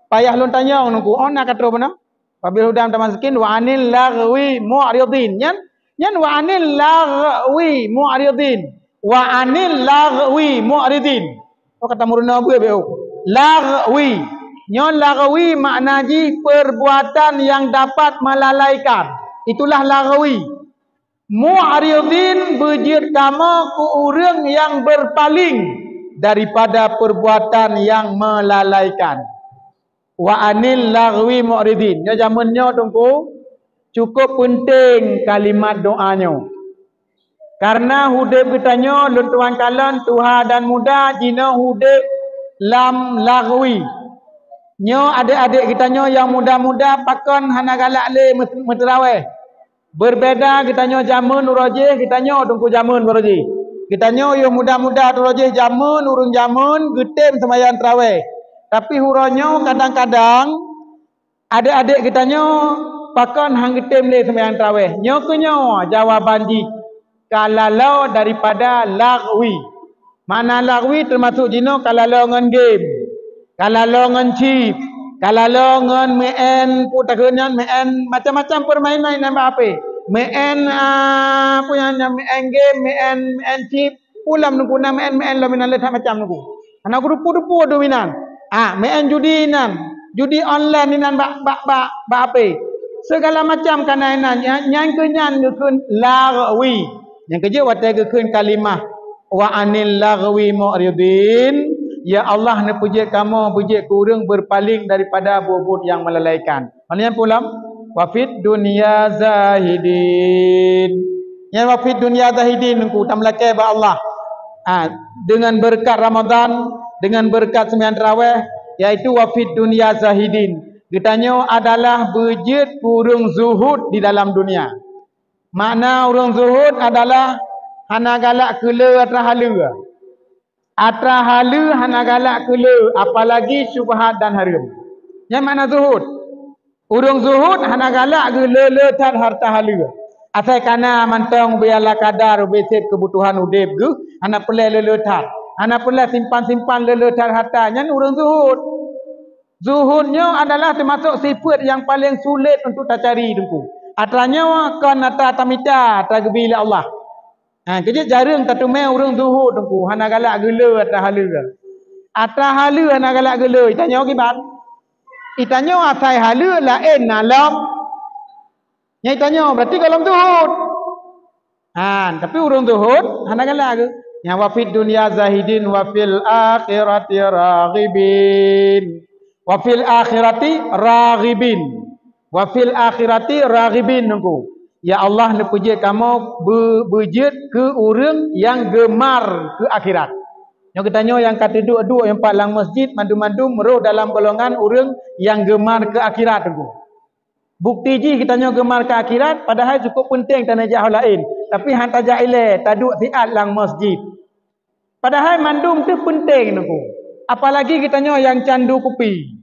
payah lôn tanyong Teungku. Oh, na ka troh beuna? Wabil huda mutamassikin wa anil laghwi mu'ridin. Nyan, nyan wa anil laghwi mu'ridin. Wa anil laghwi mu'ridin. Oh, kata meurunoe beu beu. Laghwi. Nyoe laghwi makna jih perbuatan yang dapat melalaikan. Itulah laghwi. Mu'ridin beujeuet kamoe keu ureuëng nyang beurpaléng daripada perbuatan nyang melalaikan. Wa anil laghwi mu'ridin. Nyoe jameun nyoe Teungku, cukup peunteng kalimat doa nyoe. Karena udeb geutanyoe lôn tuan kalon tuha dan muda jinoe udeb lam laghwi. Nyoe adek-adek geutanyoe nyang muda-muda pakon hana galak lé meu-, meuteurawéh. Berbeda geutanyoe jameun uroe jih, geutanyoe Teungku jameun uroe jih. Geutanyoe yoh muda-muda uroe jih jameun, ureuëng jameun geutem seumayang tarawéh. Tapi uroe nyoe kadang-kadang adek-adek geutanyoe pakon han geutem lé seumayang tarawéh. Nyoe keuh nyoe jawaban jih ka laloe daripada laghwi. Makna laghwi teumasok jinoe ka laloe ngon game, ka laloe ngon chip, ka laloe ngon meu'en, peue takheun nyan, meu'en macam-macam permainan inan bak H P. Meu'en, ah, peue nyan, nyan meu'en game, meu'en, meu'en chip, peue lom Teungku na meu'en-meu'en lom inan le that macam Teungku. Hana kuteupeu-teupeu dum inan. Ah, meu'en judi inan, judi online inan bak, bak, bak, bak H P. Segala macam ka na inan, nyan, nyan keuh nyan geukheun laghwi. Nyang keujeuet watée geukheun kalimah, "Wa anil laghwi mu'ridin," ya Allah, neupeujeuet kamoe beujeuet keu ureuëng beurpaléng daripada buet-buet nyang melalaikan. Makna nyan peue lom? "Wa fid dunya zahidin." Nyan "wa fid dunya zahidin" Teungku, tameulakée bak Allah. Ha, deungon beureukat Ramadhan, deungon beureukat seumayang tarawéh, yaitu "wa fid dunya zahidin." Geutanyoe adalah beujeuet keu ureuëng zuhud di dalam dunia. Makna ureuëng zuhud adalah hana galak keu le atra haleue. Atra haleue hana galak keu le, apalagi syubhat dan hareuem. Nyan makna zuhud. Ureuëng zuhud hana galak geuh le-le that harta haleue. Asai ka na mantong ubé ala kadar, ubé sép keubutuhan udeb geuh, hana peureulée le-le that. Hana peureulée simpan-simpan le-le that harta. Nyan ureuëng zuhud. Zuhud nyoe adalah teumasok sifeuet nyang paleng sulet untuk tacari Teungku. Atra nyoe kon atra tamita, atra geubi lé Allah. Ha, keujeuet jareueng tateumé ureuëng zuhud Teungku, hana galak geu le atra haleue. Atra haleue hana galak geu le, itanyoe kiban. Itanyoe asai haleue laén na lom. Nyang itanyoe berarti gohlom zuhud. Han, tapi ureuëng zuhud hana galak geu. Nyang "wa fid dunya zahidin wa fil akhirati raghibin." "Wa fil akhirati raghibin." "Wa fil akhirati raghibin" Teungku. Ya Allah, neupeujeuet kamoe beu-, beujeuet keu ureuëng nyang geumar keu akhirat. Nyoe geutanyoe nyang ka teuduek-duek nyang pat lam masjid, mandum-mandum roh dalam golongan ureuëng nyang geumar keu akhirat Teungku. Bukti jih geutanyoe geumar keu akhirat, padahai cukup peunteng taneujak ho laén, tapi han tajak ilée, taduek siat lam masjid. Padahai mandum teuh peunteng Teungku. Apalagi geutanyoe nyang candu kupi.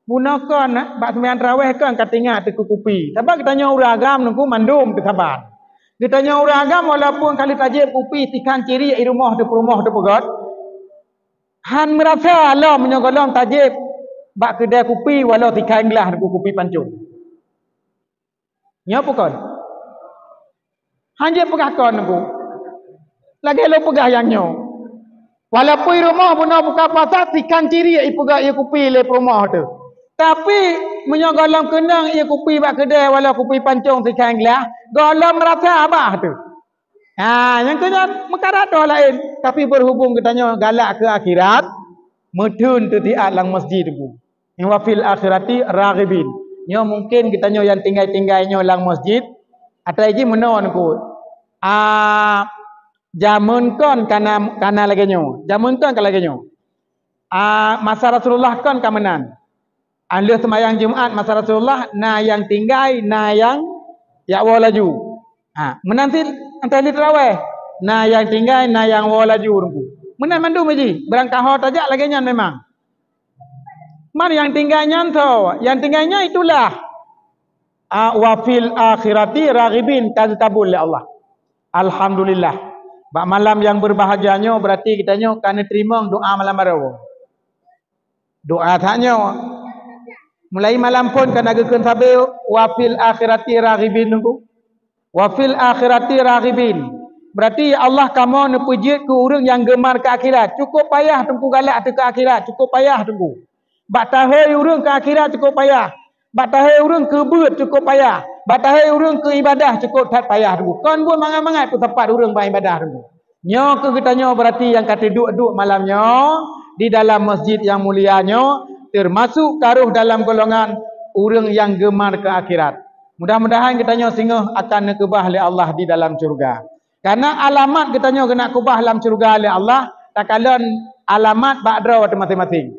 Bunoe kon, bak seumayang tarawéh kon ka teuingat teuh keu kupi. Sabab geutanyoe ureuëng agam Teungku mandum teuh saban. Geutanyoe ureuëng agam walaupun ka lheueh tajieb kupi sikhan ciriek i rumoh teupeurumoh teupeugét, han meurasa lom meunyoe gohlom tajieb bak keudè kupi walau sikhan glah Teungku, kupi pancong. Nyoe peue kon? Hanjeuet peugah kon Teungku. Lagèe lôn peugah nyang nyoe. Walaupun i rumoh bunoe buka puasa, sikhan ciriek ipeugöt ié kupi lé peurumoh teuh. Tapi, meunyoe gohlom keunong ié kupi bak keudè walau kupi pancong sikhan glah, gohlom meurasa babah teuh. Ha, nyang keu nyan meukarat droe laén, tapi berhubung geutanyoe galak keu akhirat, meutheun teutiat lam masjid Teungku. Wa fil akhirati raghibin. Nyoe mungkin geutanyoe nyang tinggai-tinggai nyoe lam masjid, atra jih meunoe Teungku. Ah, jameun kon ka na, ka na lagèe nyoe. Jameun kon ka lagèe nyoe. Ah, masa Rasulullah kon ka meunan. Lheueh seumayang Jumat masa Rasulullah, na nyang tinggai, na nyang jak woe laju. Ha, meunan cit antara lheueh tarawèh, na nyang tinggai, na nyang woe laju Teungku. Meunan mandum jih, barangkaho tajak lagèe nyan memang. Man nyang tinggai nyan tho, nyang tinggai nyan itulah, a, wa fil akhirati raghibin, ka geutabôn lé Allah. Alhamdulillah. Bak malam nyang beurbahagia nyoe, beurati geutanyoe ka neuteurimong doa malam baroe. Doa that nyoe. Mulai malam phon ka na geukheun sabe, wa fil akhirati raghibin Teungku. Wa fil akhirati raghibin. Beurati, ya Allah, kamoe neupeujeuet keu ureueng nyang geumar keu akhirat. Cukôp payah Teungku galak teuh keu akhirat, cukôp payah Teungku. Bak tahôi ureueng keu akhirat cukôp payah. Bak tahôi ureueng keu beuet cukôp payah. Bak tahôi ureueng keu ibadah cukôp that payah Teungku. Kon buet mangat-mangat peusapat ureueng bak ibadah Teungku. Nyoe keuh geutanyoe beurati nyang ka teuduek-duek malam nyoe di dalam masjid nyang mulia nyoe, teumasuk ka rhoh dalam golongan ureueng nyang geumar keu akhirat. Mudah-mudahan geutanyoe singoh akan neukeubah lé Allah di dalam syeuruga. Kareuna alamat geutanyoe geuneuk keubah lam syeuruga lé Allah, takalon alamat bak droe teuh maséng-maséng.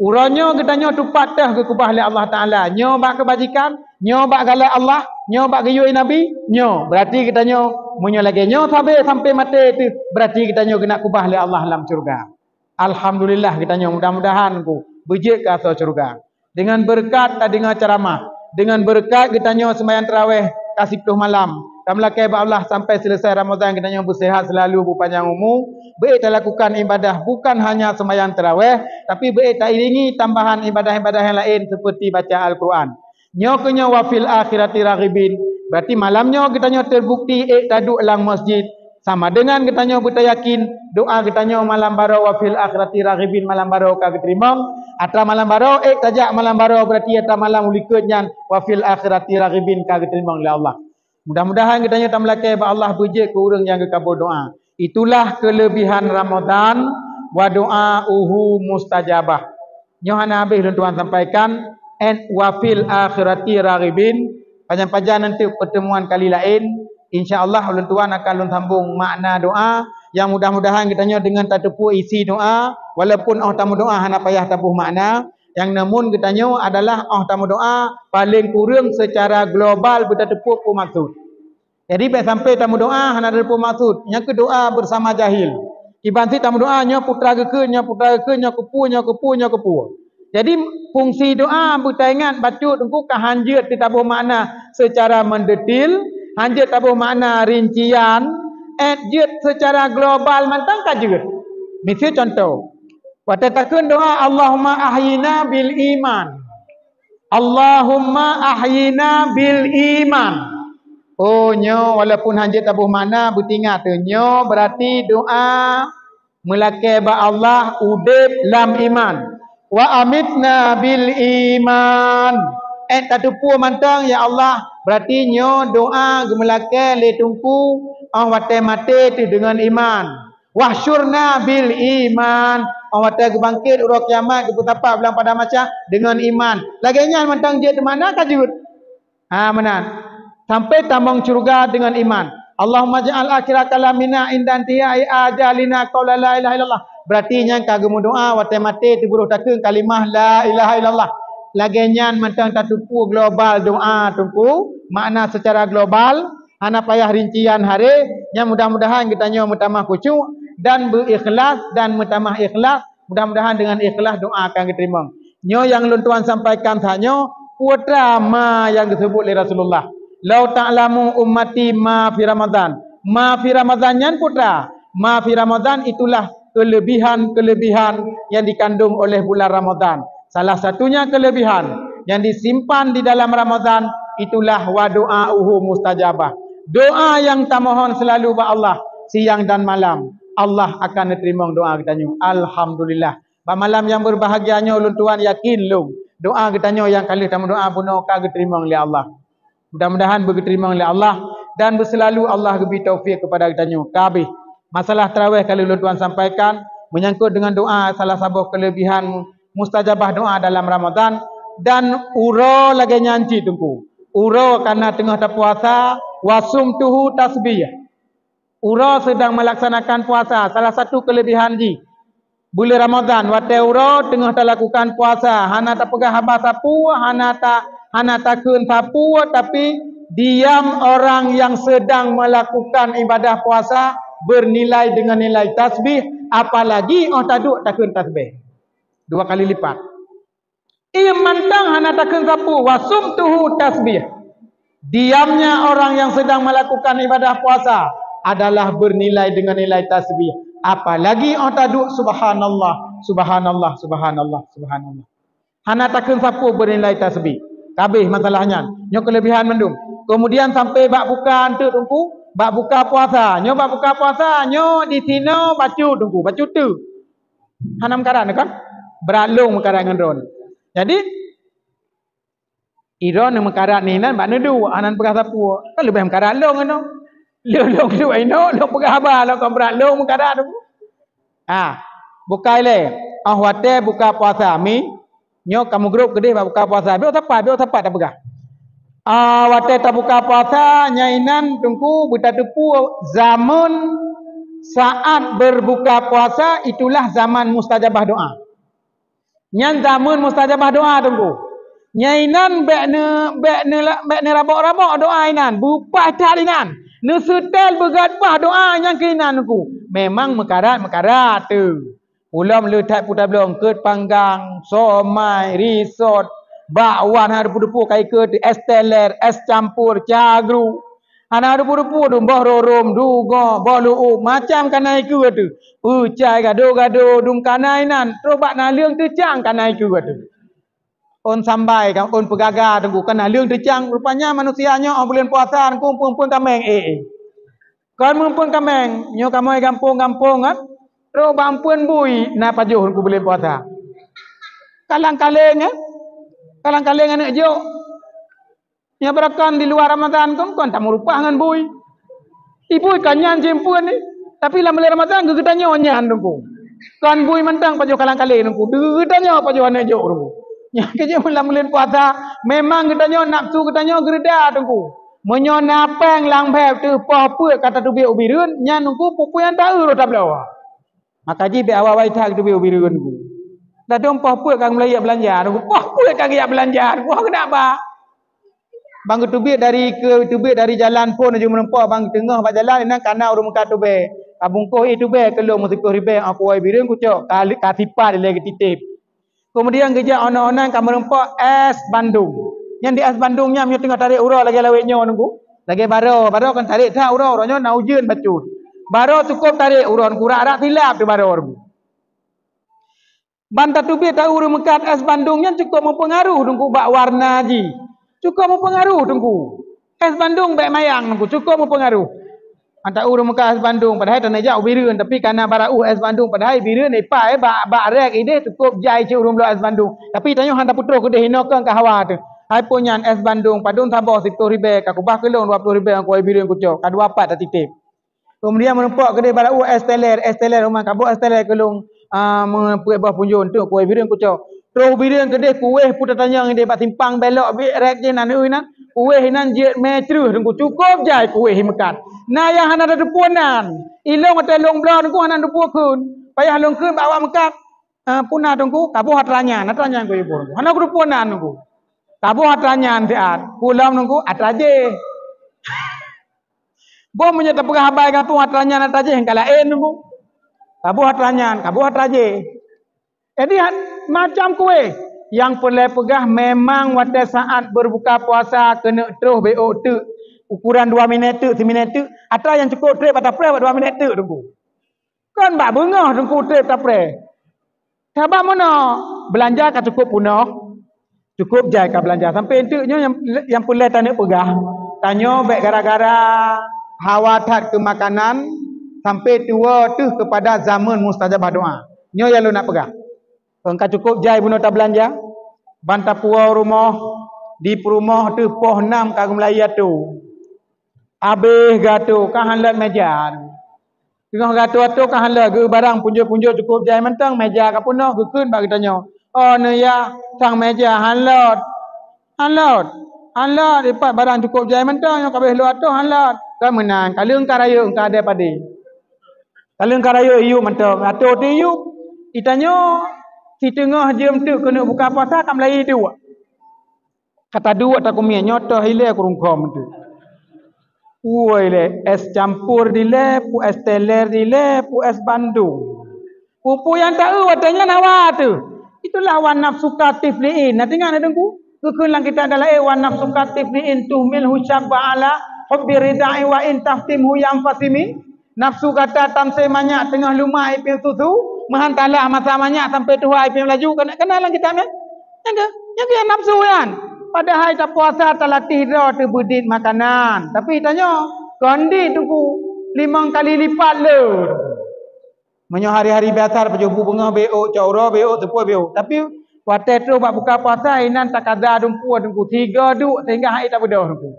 Uroe nyoe geutanyoe tupat teuh geukeubah lé Allah Taala, nyoe bak keubajikan, nyoe bak galak Allah, nyoe bak geuyue Nabi, nyoe. Beurati geutanyoe, meunyoe lagèe nyoe sabe sampoe maté teuh, beurati geutanyoe geuneuk keubah lé Allah lam syeuruga. Alhamdulillah geutanyoe, mudah-mudahan Teungku beujeuet keu asoe syeuruga. Deungon beureukat tadeungoe ceuramah, deungon beureukat geutanyoe seumayang tarawèh ka siplôh malam, tameulakèe bak Allah sampai seuleusai Ramadhan geutanyoe beuseuhat seulalu, beupanyang umu, beuék talakukan ibadah bukan hanya seumayang tarawèh, tapi beuék tairingi tambahan ibadah-ibadah nyang laén seperti baca Al-Quran. Nyoe keuh nyoe wa fil akhirati raghibin, beurati malam nyoe geutanyoe teubukti ék taduek lam masjid, sama deungon geutanyoe beutayakin doa geutanyoe malam baroe wa fil akhirati raghibin malam baroe ka geuteurimong, atra malam baroe ék tajak malam baroe beurati atra malam likot nyan wa fil akhirati raghibin ka geuteurimong lé Allah. Mudah-mudahan geutanyoe tameulakèe bak Allah beujeuet keu ureueng nyang geukabul doa. Itulah keulebihan Ramadhan, wa du'auhu mustajabah. Nyoe hana habéh lôn tuan sampaikan, et wa fil akhirati raghibin. Pajan-pajan nanti pertemuan kali laén, insya Allah lôn tuan akan lôn sambung makna doa, nyang mudah-mudahan geutanyoe deungon tateupeue isi doa, walaupun óh tameudoa hana payah taboh makna, nyang namun geutanyoe adalah óh tameudoa paleng kureueng seucara global beutateupeue peue maksud. Jadi, bèk sampoe tameudoa hana tateupeue maksud. Nyan keuh doa beusama jahil. Kiban cit tameudoa, nyoe putra geukheun, nyoe putra geukheun, nyoe keupeue, nyoe keupeue, nyoe keupeue. Jadi, fungsi doa beutaingat bacut Teungku ka hanjeuet taboh makna seucara mendetil, hanjeuet taboh makna rincian, et jeuet seucara global mantong ka jeuet. Miseue cuntoh, watèe takheun doa, "Allahumma ahyina bil iman." "Allahumma ahyina bil iman." Oh, nyoe walaupun hanjeuet taboh makna, beutingat teuh, nyoe beurati doa meulakèe bak Allah udép lam iman. "Wa amitna bil iman." Et tateupeue mantong, ya Allah, beurati nyoe doa geumeulakèe lé Teungku óh watèe maté teuh deungon iman. "Wahsyurna bil iman." Óh watèe geubangkét uroe kiamat, geupeusapat blang padang mahsyar deungon iman. Lagèe nyan mantong jeuet teumakna ka jeuet. Ha, meunan. Sampoe tamong syeuruga deungon iman. "Allahumma ja'al akhira kalamina inda intihai ajalina qaula la ilaha illallah." Beurati nyan ka geumeudoa watèe maté teuh beurôh takheun kalimah la ilaha illallah. Lagèe nyan mantong tateupeue global doa Teungku, makna seucara global, hana payah rincian haré, nyan mudah-mudahan geutanyoe meutamah khusyuk dan beu-ikhlas dan meutamah ikhlas, mudah-mudahan deungon ikhlas doa akan geuteurimong. Nyoe nyang lôn tuan sampaikan that nyoe, peue teuma nyang geuseubut lé Rasulullah, "Lau ta'lamu ummati ma fi Ramadhan." Ma fi Ramadhan nyan peue teuma? Ma fi Ramadhan itulah keulebihan-keulebihan nyang dikandong oleh bulan Ramadhan. Salah satunya kelebihan yang disimpan di dalam Ramadan itulah wa du'auhu mustajabah. Doa yang tamohon selalu bak Allah siang dan malam, Allah akan neuteurimong doa geutanyoe. Alhamdulillah. Bak malam nyang berbahagia nyoe, ulôn tuan yakin lom, doa geutanyoe nyang ka lheueh tameudoa bunoe ka geuteurimong lé Allah. Mudah-mudahan beugeuteurimong lé Allah dan beuselalu Allah geubri taufik keupada geutanyoe. Ka habéh. Masalah tarawih ka lheueh lôn tuan sampaikan, menyangkut dengan doa, salah saboh kelebihan mustajabah doa dalam Ramadan, dan uroe lagée nyan cit Teungku. Uroe kana teungoh tapuasa, wasum tuhu tasbih. Uroe sedang melaksanakan puasa, salah satu kelebihan jih. Buleuen Ramadan, watée uroe teungoh talakukan puasa, hana tapeugah haba sapeue, hana ta-, hana takheun sapeue, tapi diam orang yang sedang melakukan ibadah puasa bernilai dengan nilai tasbih, apalagi óh taduek takheun tasbih. Dua kali lipat. Ie mantong hana takheun sapeue, wasum tuhu tasbih. Diamnya orang yang sedang melakukan ibadah puasa adalah bernilai dengan nilai tasbih. Apalagi óh taduek subhanallah, subhanallah, subhanallah, subhanallah. Hana takheun sapeue bernilai tasbih. Ka habéh masalah nyan. Nyoe kelebihan mandum. Kemudian sampai bak buka enteuk Teungku, bak buka puasa. Nyoe bak buka puasa, nyoe di sinoe bacut Teungku, bacut teuk. Hana meukarat kan? Brat lôn meukarat ngon droeneuh. Jadi, droeneuh meukarat ni nan bak neuduek, hana peugah sapeue. Kan leubeh meukarat lôn inoe. Lôn, lôn duek inoe, lôn peugah haba lôn kon brat lôn meukarat tu. Ha, bukai lé. Óh watée buka puasa mi, nyoe kamoe grob keudeh bak buka puasa. Biôk sapat, biôk sapat tapeugah. Ah, watée tabuka puasa, nyan inan Teungku beutateupeue zaman saat berbuka puasa itulah zaman mustajabah doa. Nyan zaman mustajabah doa Teungku. Nyan inan bék ne, bék ne, bék neurabok-rabok doa inan, beupaih that inan. Neuseutôt beugét paih doa nyang keu inan Teungku. Memang meukarat-meukarat teuh. Ulôn le that puta bloe, eungkôt panggang, somai, risot, bakwan hana deupeu-deupeu ka ikôt, es teler, es campur, cagru. Hana deupeu-deupeu dum boh rorom, dugo, boh lu'ueb, macam ka na ikôt teuh. Peucai gado-gado dum ka na inan, troh bak naleueng teucang ka na ikôt teuh. Ôn sambai ka, ôn peugaga Teungku, ka naleueng teucang. Rupanya manusia nyoe óh buleuen puasa Teungku, peuen-peuen kaméng, eh, eh. Kon meupeueng kaméng, nyoe kamoe gampông-gampông kan, troh bak eumpeuen bui na pajoh Teungku buleuen puasa. Kalang-kaléng, eh? Kalang-kaléng aneuk jok. Nyoe beureukan di luwa Ramadan kon, kon tameurupah ngon bui. Di bui kon nyan jimpeuen ni. Tapi lam buleuen Ramadan geutanyoe nyan Teungku. Kon bui mantong pajoh kalang-kaléng Teungku. Geutanyoe pajoh aneuk jok Teungku. Nyan keuh jeuet lam buleuen puasa, memang geutanyoe nafsu geutanyoe geureuda Teungku. Meunyoe na péng lam bhée teuh poh peuet ka tateubiet u Bireuen, nyan Teungku peue-peue nyang taeu rot tabloe. Maka jih bék awai-awai that geuteubiet u Bireuen Teungku. Ladôm poh peuet ka meulayeuk beulanja Teungku, poh peuet ka geujak beulanja Teungku, ho keuneuk ba. Ban geuteubiet dari, geuteubiet dari jalan phon laju meureumpok ban geuteungoh bak jalan, inan ka na ureuëng meukat tubée. Ka bungkôh éh tubée keu lôn meusiploh ribée, óh kuwoe Bireuen kucok, ka, ka sipat ilée geutitép. Keumudian geujak online-online ka meureumpok es bandong. Nyan di es bandong nyan meunyoe teungoh tarek uroe lagée lawét nyoe Teungku. Lagée baroe, baroe kan tarek that uroe, uroe nyoe na ujeuen bacut. Baroe cukôp tarek uroe Teungku, rak-rak silap teuh baroe Teungku. Ban tateubiet taeu ureuëng meukat es bandong nyan cukôp meupeungaruh Teungku bak warna jih. Cukôp meupeungaruh Teungku. Es bandong bék mayang Teungku, cukôp meupeungaruh. Ata ureuëng meukat es bandong, padahai taneuk jak u Bireuen, tapi ka na barô es bandong, padahai Bireuen ipa, eh, bak, bak rek ideh cukôp jai cit ureuëng bloe es bandong. Tapi tanyoe hana tapeutroh keudeh inoe keu ka hawa teuh. Hai peue nyan es bandong, padum saboh siploh ribée, ka kubah keu lôn dua ploh ribée, kuwoe Bireuen kucok, ka dua pat tatitép. Keumudian meureumpok keudeh barô es teler, es teler, uma kaboh es teler keu lôn, ah, meupeuet boh punjôn teuk kuwoe Bireuen kucok. Troh Bireuen keudeh kuweh peue tatanyong ideh bak simpang belok biet rek jih nan, ui nan. Kuweh inan jeuet mé creueh Teungku, cukôp jai kuweh meukat. Na nyang hana tateupeue nan. Ilôn watée lôn bloe Teungku hana tateupeue kheun. Payah lôn kheun bak awak meukat. Ah, peue na Teungku, kaboh atra nyan, atra nyan kuweh boh Teungku. Hana kuteupeue nan Teungku. Kaboh atra nyan siat. Peue lom Teungku, atra jih. Boh meunyoe tapeugah haba gampông atra nyan atra jih ka laén Teungku. Kaboh atra nyan, kaboh atra jih. Jadi han, macam kuweh. Nyang peureulée peugah memang watée saat berbuka puasa keuneuk troh bék teuk, ukuran dua minét teuk, siminét teuk, atra nyang cukôp treb bak tapreh bak dua minét teuk Teungku. Kon bak beungoh Teungku treb tapreh. Sabab meunoe, beulanja ka cukup peunoh, cukup jai ka beulanja. Sampai enteuk nyoe nyang, nyang peureulée taneuk peugah, tanyoe bék gara-gara hawa that keu makanan, sampai tuwoe teuh keupada zaman mustajabah doa. Nyoe nyang lôn nak peugah. Ka cukup jai bunoe tabeulanja, ban tapuwoe rumoh, di peurumoh teuh poh nam ka geumeulayeue atô. Abéh geuatô ka han lôt meja. Teungoh geuatô-atô ka han lôt, geu barang punjot-punjot cukup jai mantong, meja ka peunoh, geukheun bak geutanyoe, "Oh, neuyah, sang meja han lôt." Han lôt. Han lôt, ipat barang cukup jai mantong, nyoe ka abéh lhok atô han lôt. Ka meunan, ka lheueh ka rayeuk, ka adé padé. Ka lheueh ka rayeuk iyup mantong, atô teuh iyup. Geutanyoe siteungoh jeuem teuk keuneuk buka puasa ka meulayeue duek. Ka taduek takumiet, nyoe toh ilée kureueng khom teuk. Woi lé, es campur dilée, peue es teler dilée, peue es bandong. Peue-peue nyang taeu watée nyan hawa teuh. Itulah wan nafsu katif liin. Na teuingat na Teungku? Geukheun lam kitab Dalail, "Wan nafsu katif liin tuhmilhu syabba ala hubbi ridai wa in taftimhu yanfasimi." Nafsu gata tamsé manyak teungoh lumak ipieng susu, meuhan talah masa manyak sampai tuha ipieng laju. Kana, kana lam kitab nyan? Nyang keu, nyang keu nafsu nyan. Padahai tapuasa talatih droe teuh beudit makanan. Tapi tanyoe, kon dit Teungku, limong kali lipat lé. Meunyoe hari-hari biasa, pajoh bu beungoh béok, cok uroe béok, teupue béok. Tapi watée troh bak buka puasa, inan takaza dumpeue Teungku, tiga duek sehingga hai tabeudôh Teungku.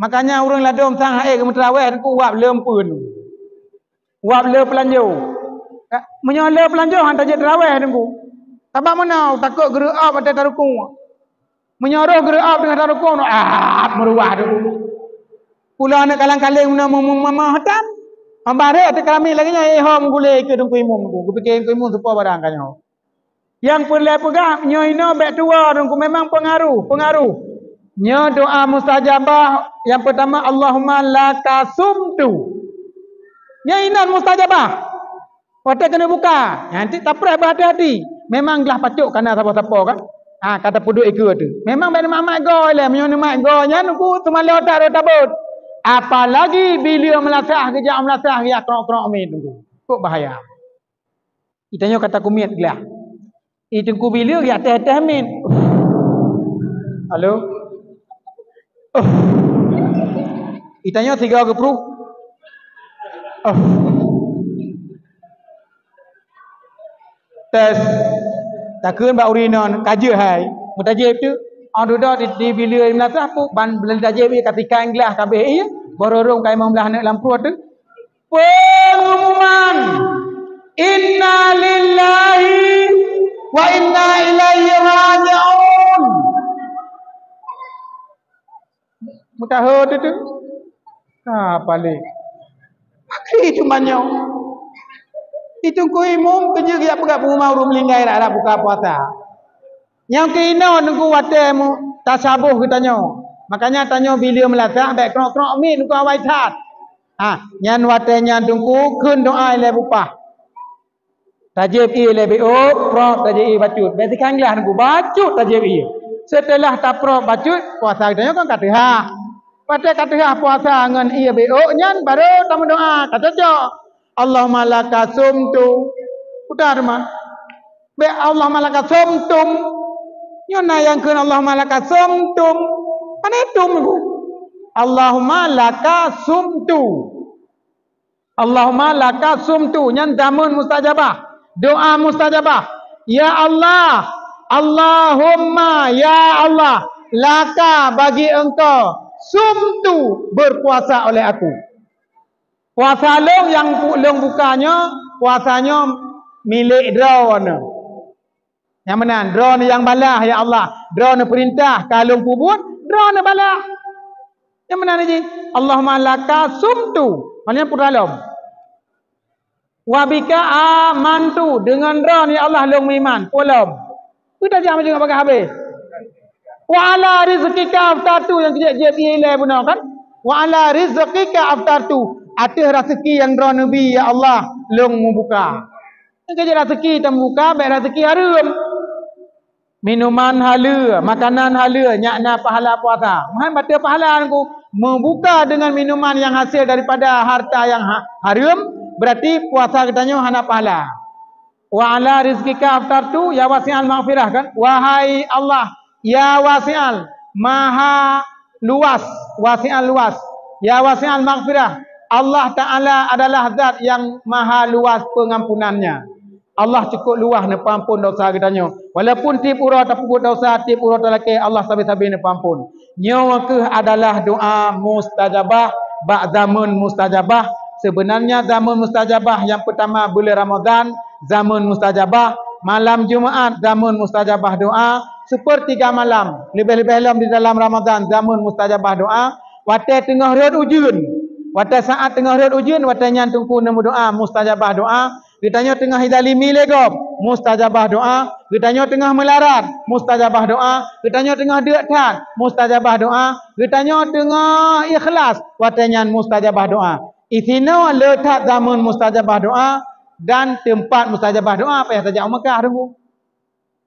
Makanya ureuëng ladôm sang hai geumeuteurawéh Teungku, wab leumpun. Wab le peulanjô. Ka, meunyoe le peulanjô han tajeuet teurawéh Teungku. Sabab meunoe takot geureu'ab watée tarukuk. Meunyoe roh geureu'ab teungoh tarukuk, ah, meuruwah Teungku. Pula aneuk kalang-kaling meunoe meumamah tan. Barek teukeurami lagée nyan, eh, ho meugulée keu Teungku Imum Teungku. Geupiké Teungku Imum seupôt barang ka nyoe. Nyang peureulée peugah, nyoe inoe bék tuwoe Teungku, memang peungaruh, peungaruh. Nyoe doa mustajabah nyang peutama, "Allahumma laka sumtu." Nyoe inan mustajabah. Watée keuneuk buka, nyan cit tapreh beuhati-hati. Memang glah pacok kana sapo-sapo kan. Ha, ka tapeuduek ikeue teuh. Memang bék neumat-mat goe lé, meunyoe neumat goe nyan Teungku teumalo that rot tabot. Apalagi bileu meulasah, geujak meulasah, geujak krok-krok miet Teungku. Kok bahaya. Geutanyoe ka takumiet glah. I Teungku bileu geujak teh-teh miet. Halo? Oh. Geutanyoe sigoe geupruh. Oh. Tes. Takheun bak ureuëng inong, ka jeuet hai. Meutajép teuk. Oh, dudoe di, di bileu meulasah puk, ban buleuen tajép ié ka tikan glah ka abéh ié. Boh rorong ka limong blaih aneuk lam pruet teuk. Pengumuman, "Inna lillahi wa inna ilaihi raji'un." Meukaho tu tu. Ha, paléh. Pakri cuma nyoe. Di Teungku Imum keujeuet geujak peugah pengumuman ureuëng meuninggai rap-rap buka puasa. Nyang keunoe Teungku watée mu-, tasaboh geutanyoe. Makanya tanyoe bileu meulasah bék krok-krok miet Teungku awai that. Ha, nyan watée nyan Teungku kheun doa ilée bupah. Tajép ié lé béok, prok tajép ié bacut. Bék sikan glah Teungku, bacut tajép ié. Seuteulah taprok bacut, puasa geutanyoe kan ka teuhah. Watée ka teuhah puasa ngon ié béok nyan, baru tameudoa, ka cocok. "Allahumma laka sumtu." Udah teuma. Bék, "Allahumma laka sumtum." Nyoe na nyang kheun, "Allahumma laka sumtum." Pane tum Teungku? "Allahumma laka sumtu." Allahumma laka sumtu, nyan zaman mustajabah, doa mustajabah. Ya Allah, Allahumma, ya Allah, laka, bagi Engkau, sumtu, berpuasa oleh aku. Puasa lôn nyang pu-, lôn buka nyoe, puasa nyoe milék droeneuh. Nyang meunan, droeneuh nyang balah, ya Allah. Droeneuh peurintah ka lôn peubuet, droeneuh balah. Nyang meunan jih, "Allahumma laka sumtu." Maknanya putra lom. "Wa bika amantu." Deungon droeneuh, ya Allah, lôn meuiman. Pulang. Peue tajak meujeuet bagaih habéh. "Wa ala rizqika aftartu," nyang keujeuet jeuet ié ilée bunoe kan. "Wa ala rizqika aftartu." Ateueh raseuki nyang droeneuh bi, ya Allah, lôn meubuka. Nyang keujeuet raseuki tameubuka, bék raseuki hareuem. Minuman haleue, makanan haleue, nyak na pahala puasa. Meuhan batée pahala Teungku, meubuka deungon minuman nyang hasil daripada harta nyang ha-, hareuem, berarti puasa geutanyoe hana pahala. Wa ala rizqika aftartu, ya wasi'al maghfirah, kan? Wahai Allah, ya wasi'al, maha luas, wasi'al luas. Ya wasi'al maghfirah, Allah Ta'ala adalah zat yang maha luas pengampunan-Nya. Allah cukup luas neupeuampon dosa geutanyoe. Walaupun tiep uroe tapeubuet dosa, tiep uroe talakée, Allah sabe-sabe neupeuampon. Nyoe kheueh adalah doa mustajabah bak zaman mustajabah. Sebenarnya zaman mustajabah nyang pertama bulan Ramadan, zaman mustajabah, malam Jumaat, zaman mustajabah doa, sepertiga malam, leubeh-leubeh lom di dalam Ramadan, zaman mustajabah doa, watée teungoh rhot ujeuen, watée saát teungoh rhot ujeuen, watée nyan Teungku neumeudoa, mustajabah doa. Geutanyoe teungoh idalimi lé gob, mustajabah doa. Geutanyoe teungoh meularat, mustajabah doa. Geutanyoe teungoh deuk that, mustajabah doa. Geutanyoe teungoh ikhlas, watée nyan mustajabah doa. Isinoe le that zaman mustajabah doa dan teumpat mustajabah doa. Payah tajak u Meukah, Teungku.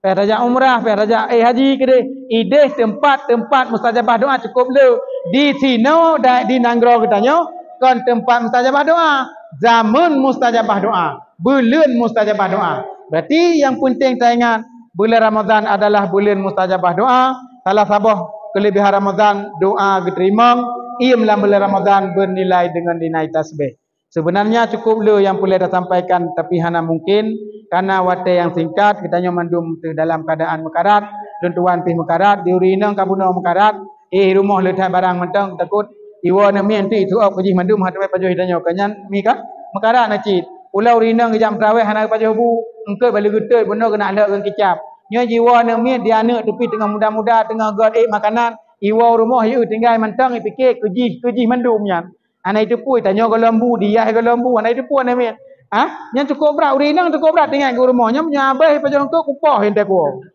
Payah tajak umrah, payah tajak, eh, haji keudeh. Ideh teumpat-teumpat mustajabah doa cukup le. Di sinoe dan di nanggroe geutanyoe kon teumpat mustajabah doa. Zaman mustajabah doa, buleuen mustajabah doa. Berarti nyang penting taingat, bulan Ramadan adalah buleuen mustajabah doa. Salah saboh kelebihan Ramadan, doa geuteurimong, iem lam bulan Ramadan bernilai dengan nilai tasbih. Sebenarnya cukup le nyang peureulée tasampaikan, tapi hana mungkin, karena watée nyang singkat, geutanyoe mandum teuh dalam keuadaan meukarat, lôn tuan pih meukarat, di ureueng inong ka bunoe meukarat, eh, rumoh le that barang mantong, takot iwoe aneuk miet tu itu'ob keujih mandum, hana pajoh geutanyoe, ka nyan mi ka meukarat na cit. Pula ureueng inong geujak meuteraweh hana pajoh bu, eungkot bak leugeutôt bunoe keuneuk lhok ngon kicap. Nyoe jiwoe aneuk miet di aneuk teupih teungoh muda-muda, teungoh göt ék makanan, iwoe rumoh yue tinggai mantong, ipike keujih, keujih mandum nyan. Hana jiteupue, tanyoe goh lom bu, diyah goh lom bu, hana jiteupue aneuk miet. Ha? Nyan cukup brat, ureueng inong cukup brat tinggai keu rumoh. Nyan meunyoe abéh pajoh eungkôt kupoh enteuk kuwoe.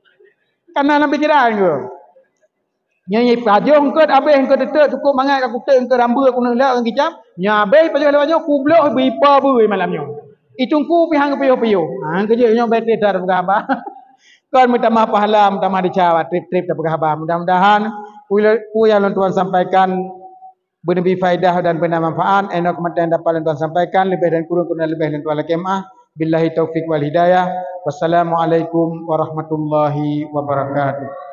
Kana lam pikiran keu. Nyan pajoh eungkôt abéh eungkôt teuteuek cukup mangat ka kutek eungkôt rambeue keuneuk lhok ngon kicap. Nyan abéh pajoh lewat nyoe kubloh beuipo beue malam nyoe. Itungku pih han geupiôh-piôh. Ha, keujeuet nyoe bèk trép that peugah haba. Kon meutamah pahala, meutamah desya, trép-trép tapeugah haba. Mudah-mudahan peue nyang lôn tuan sampaikan beuneubi faedah dan beuna manfaat. Inoe keumantöng dapat lôn tuan sampaikan, leubeh dan kureueng keuneuk leubeh lôn tuan lakée meu'ah. Billahi taufiq wal hidayah. Wassalamualaikum warahmatullahi wabarakatuh.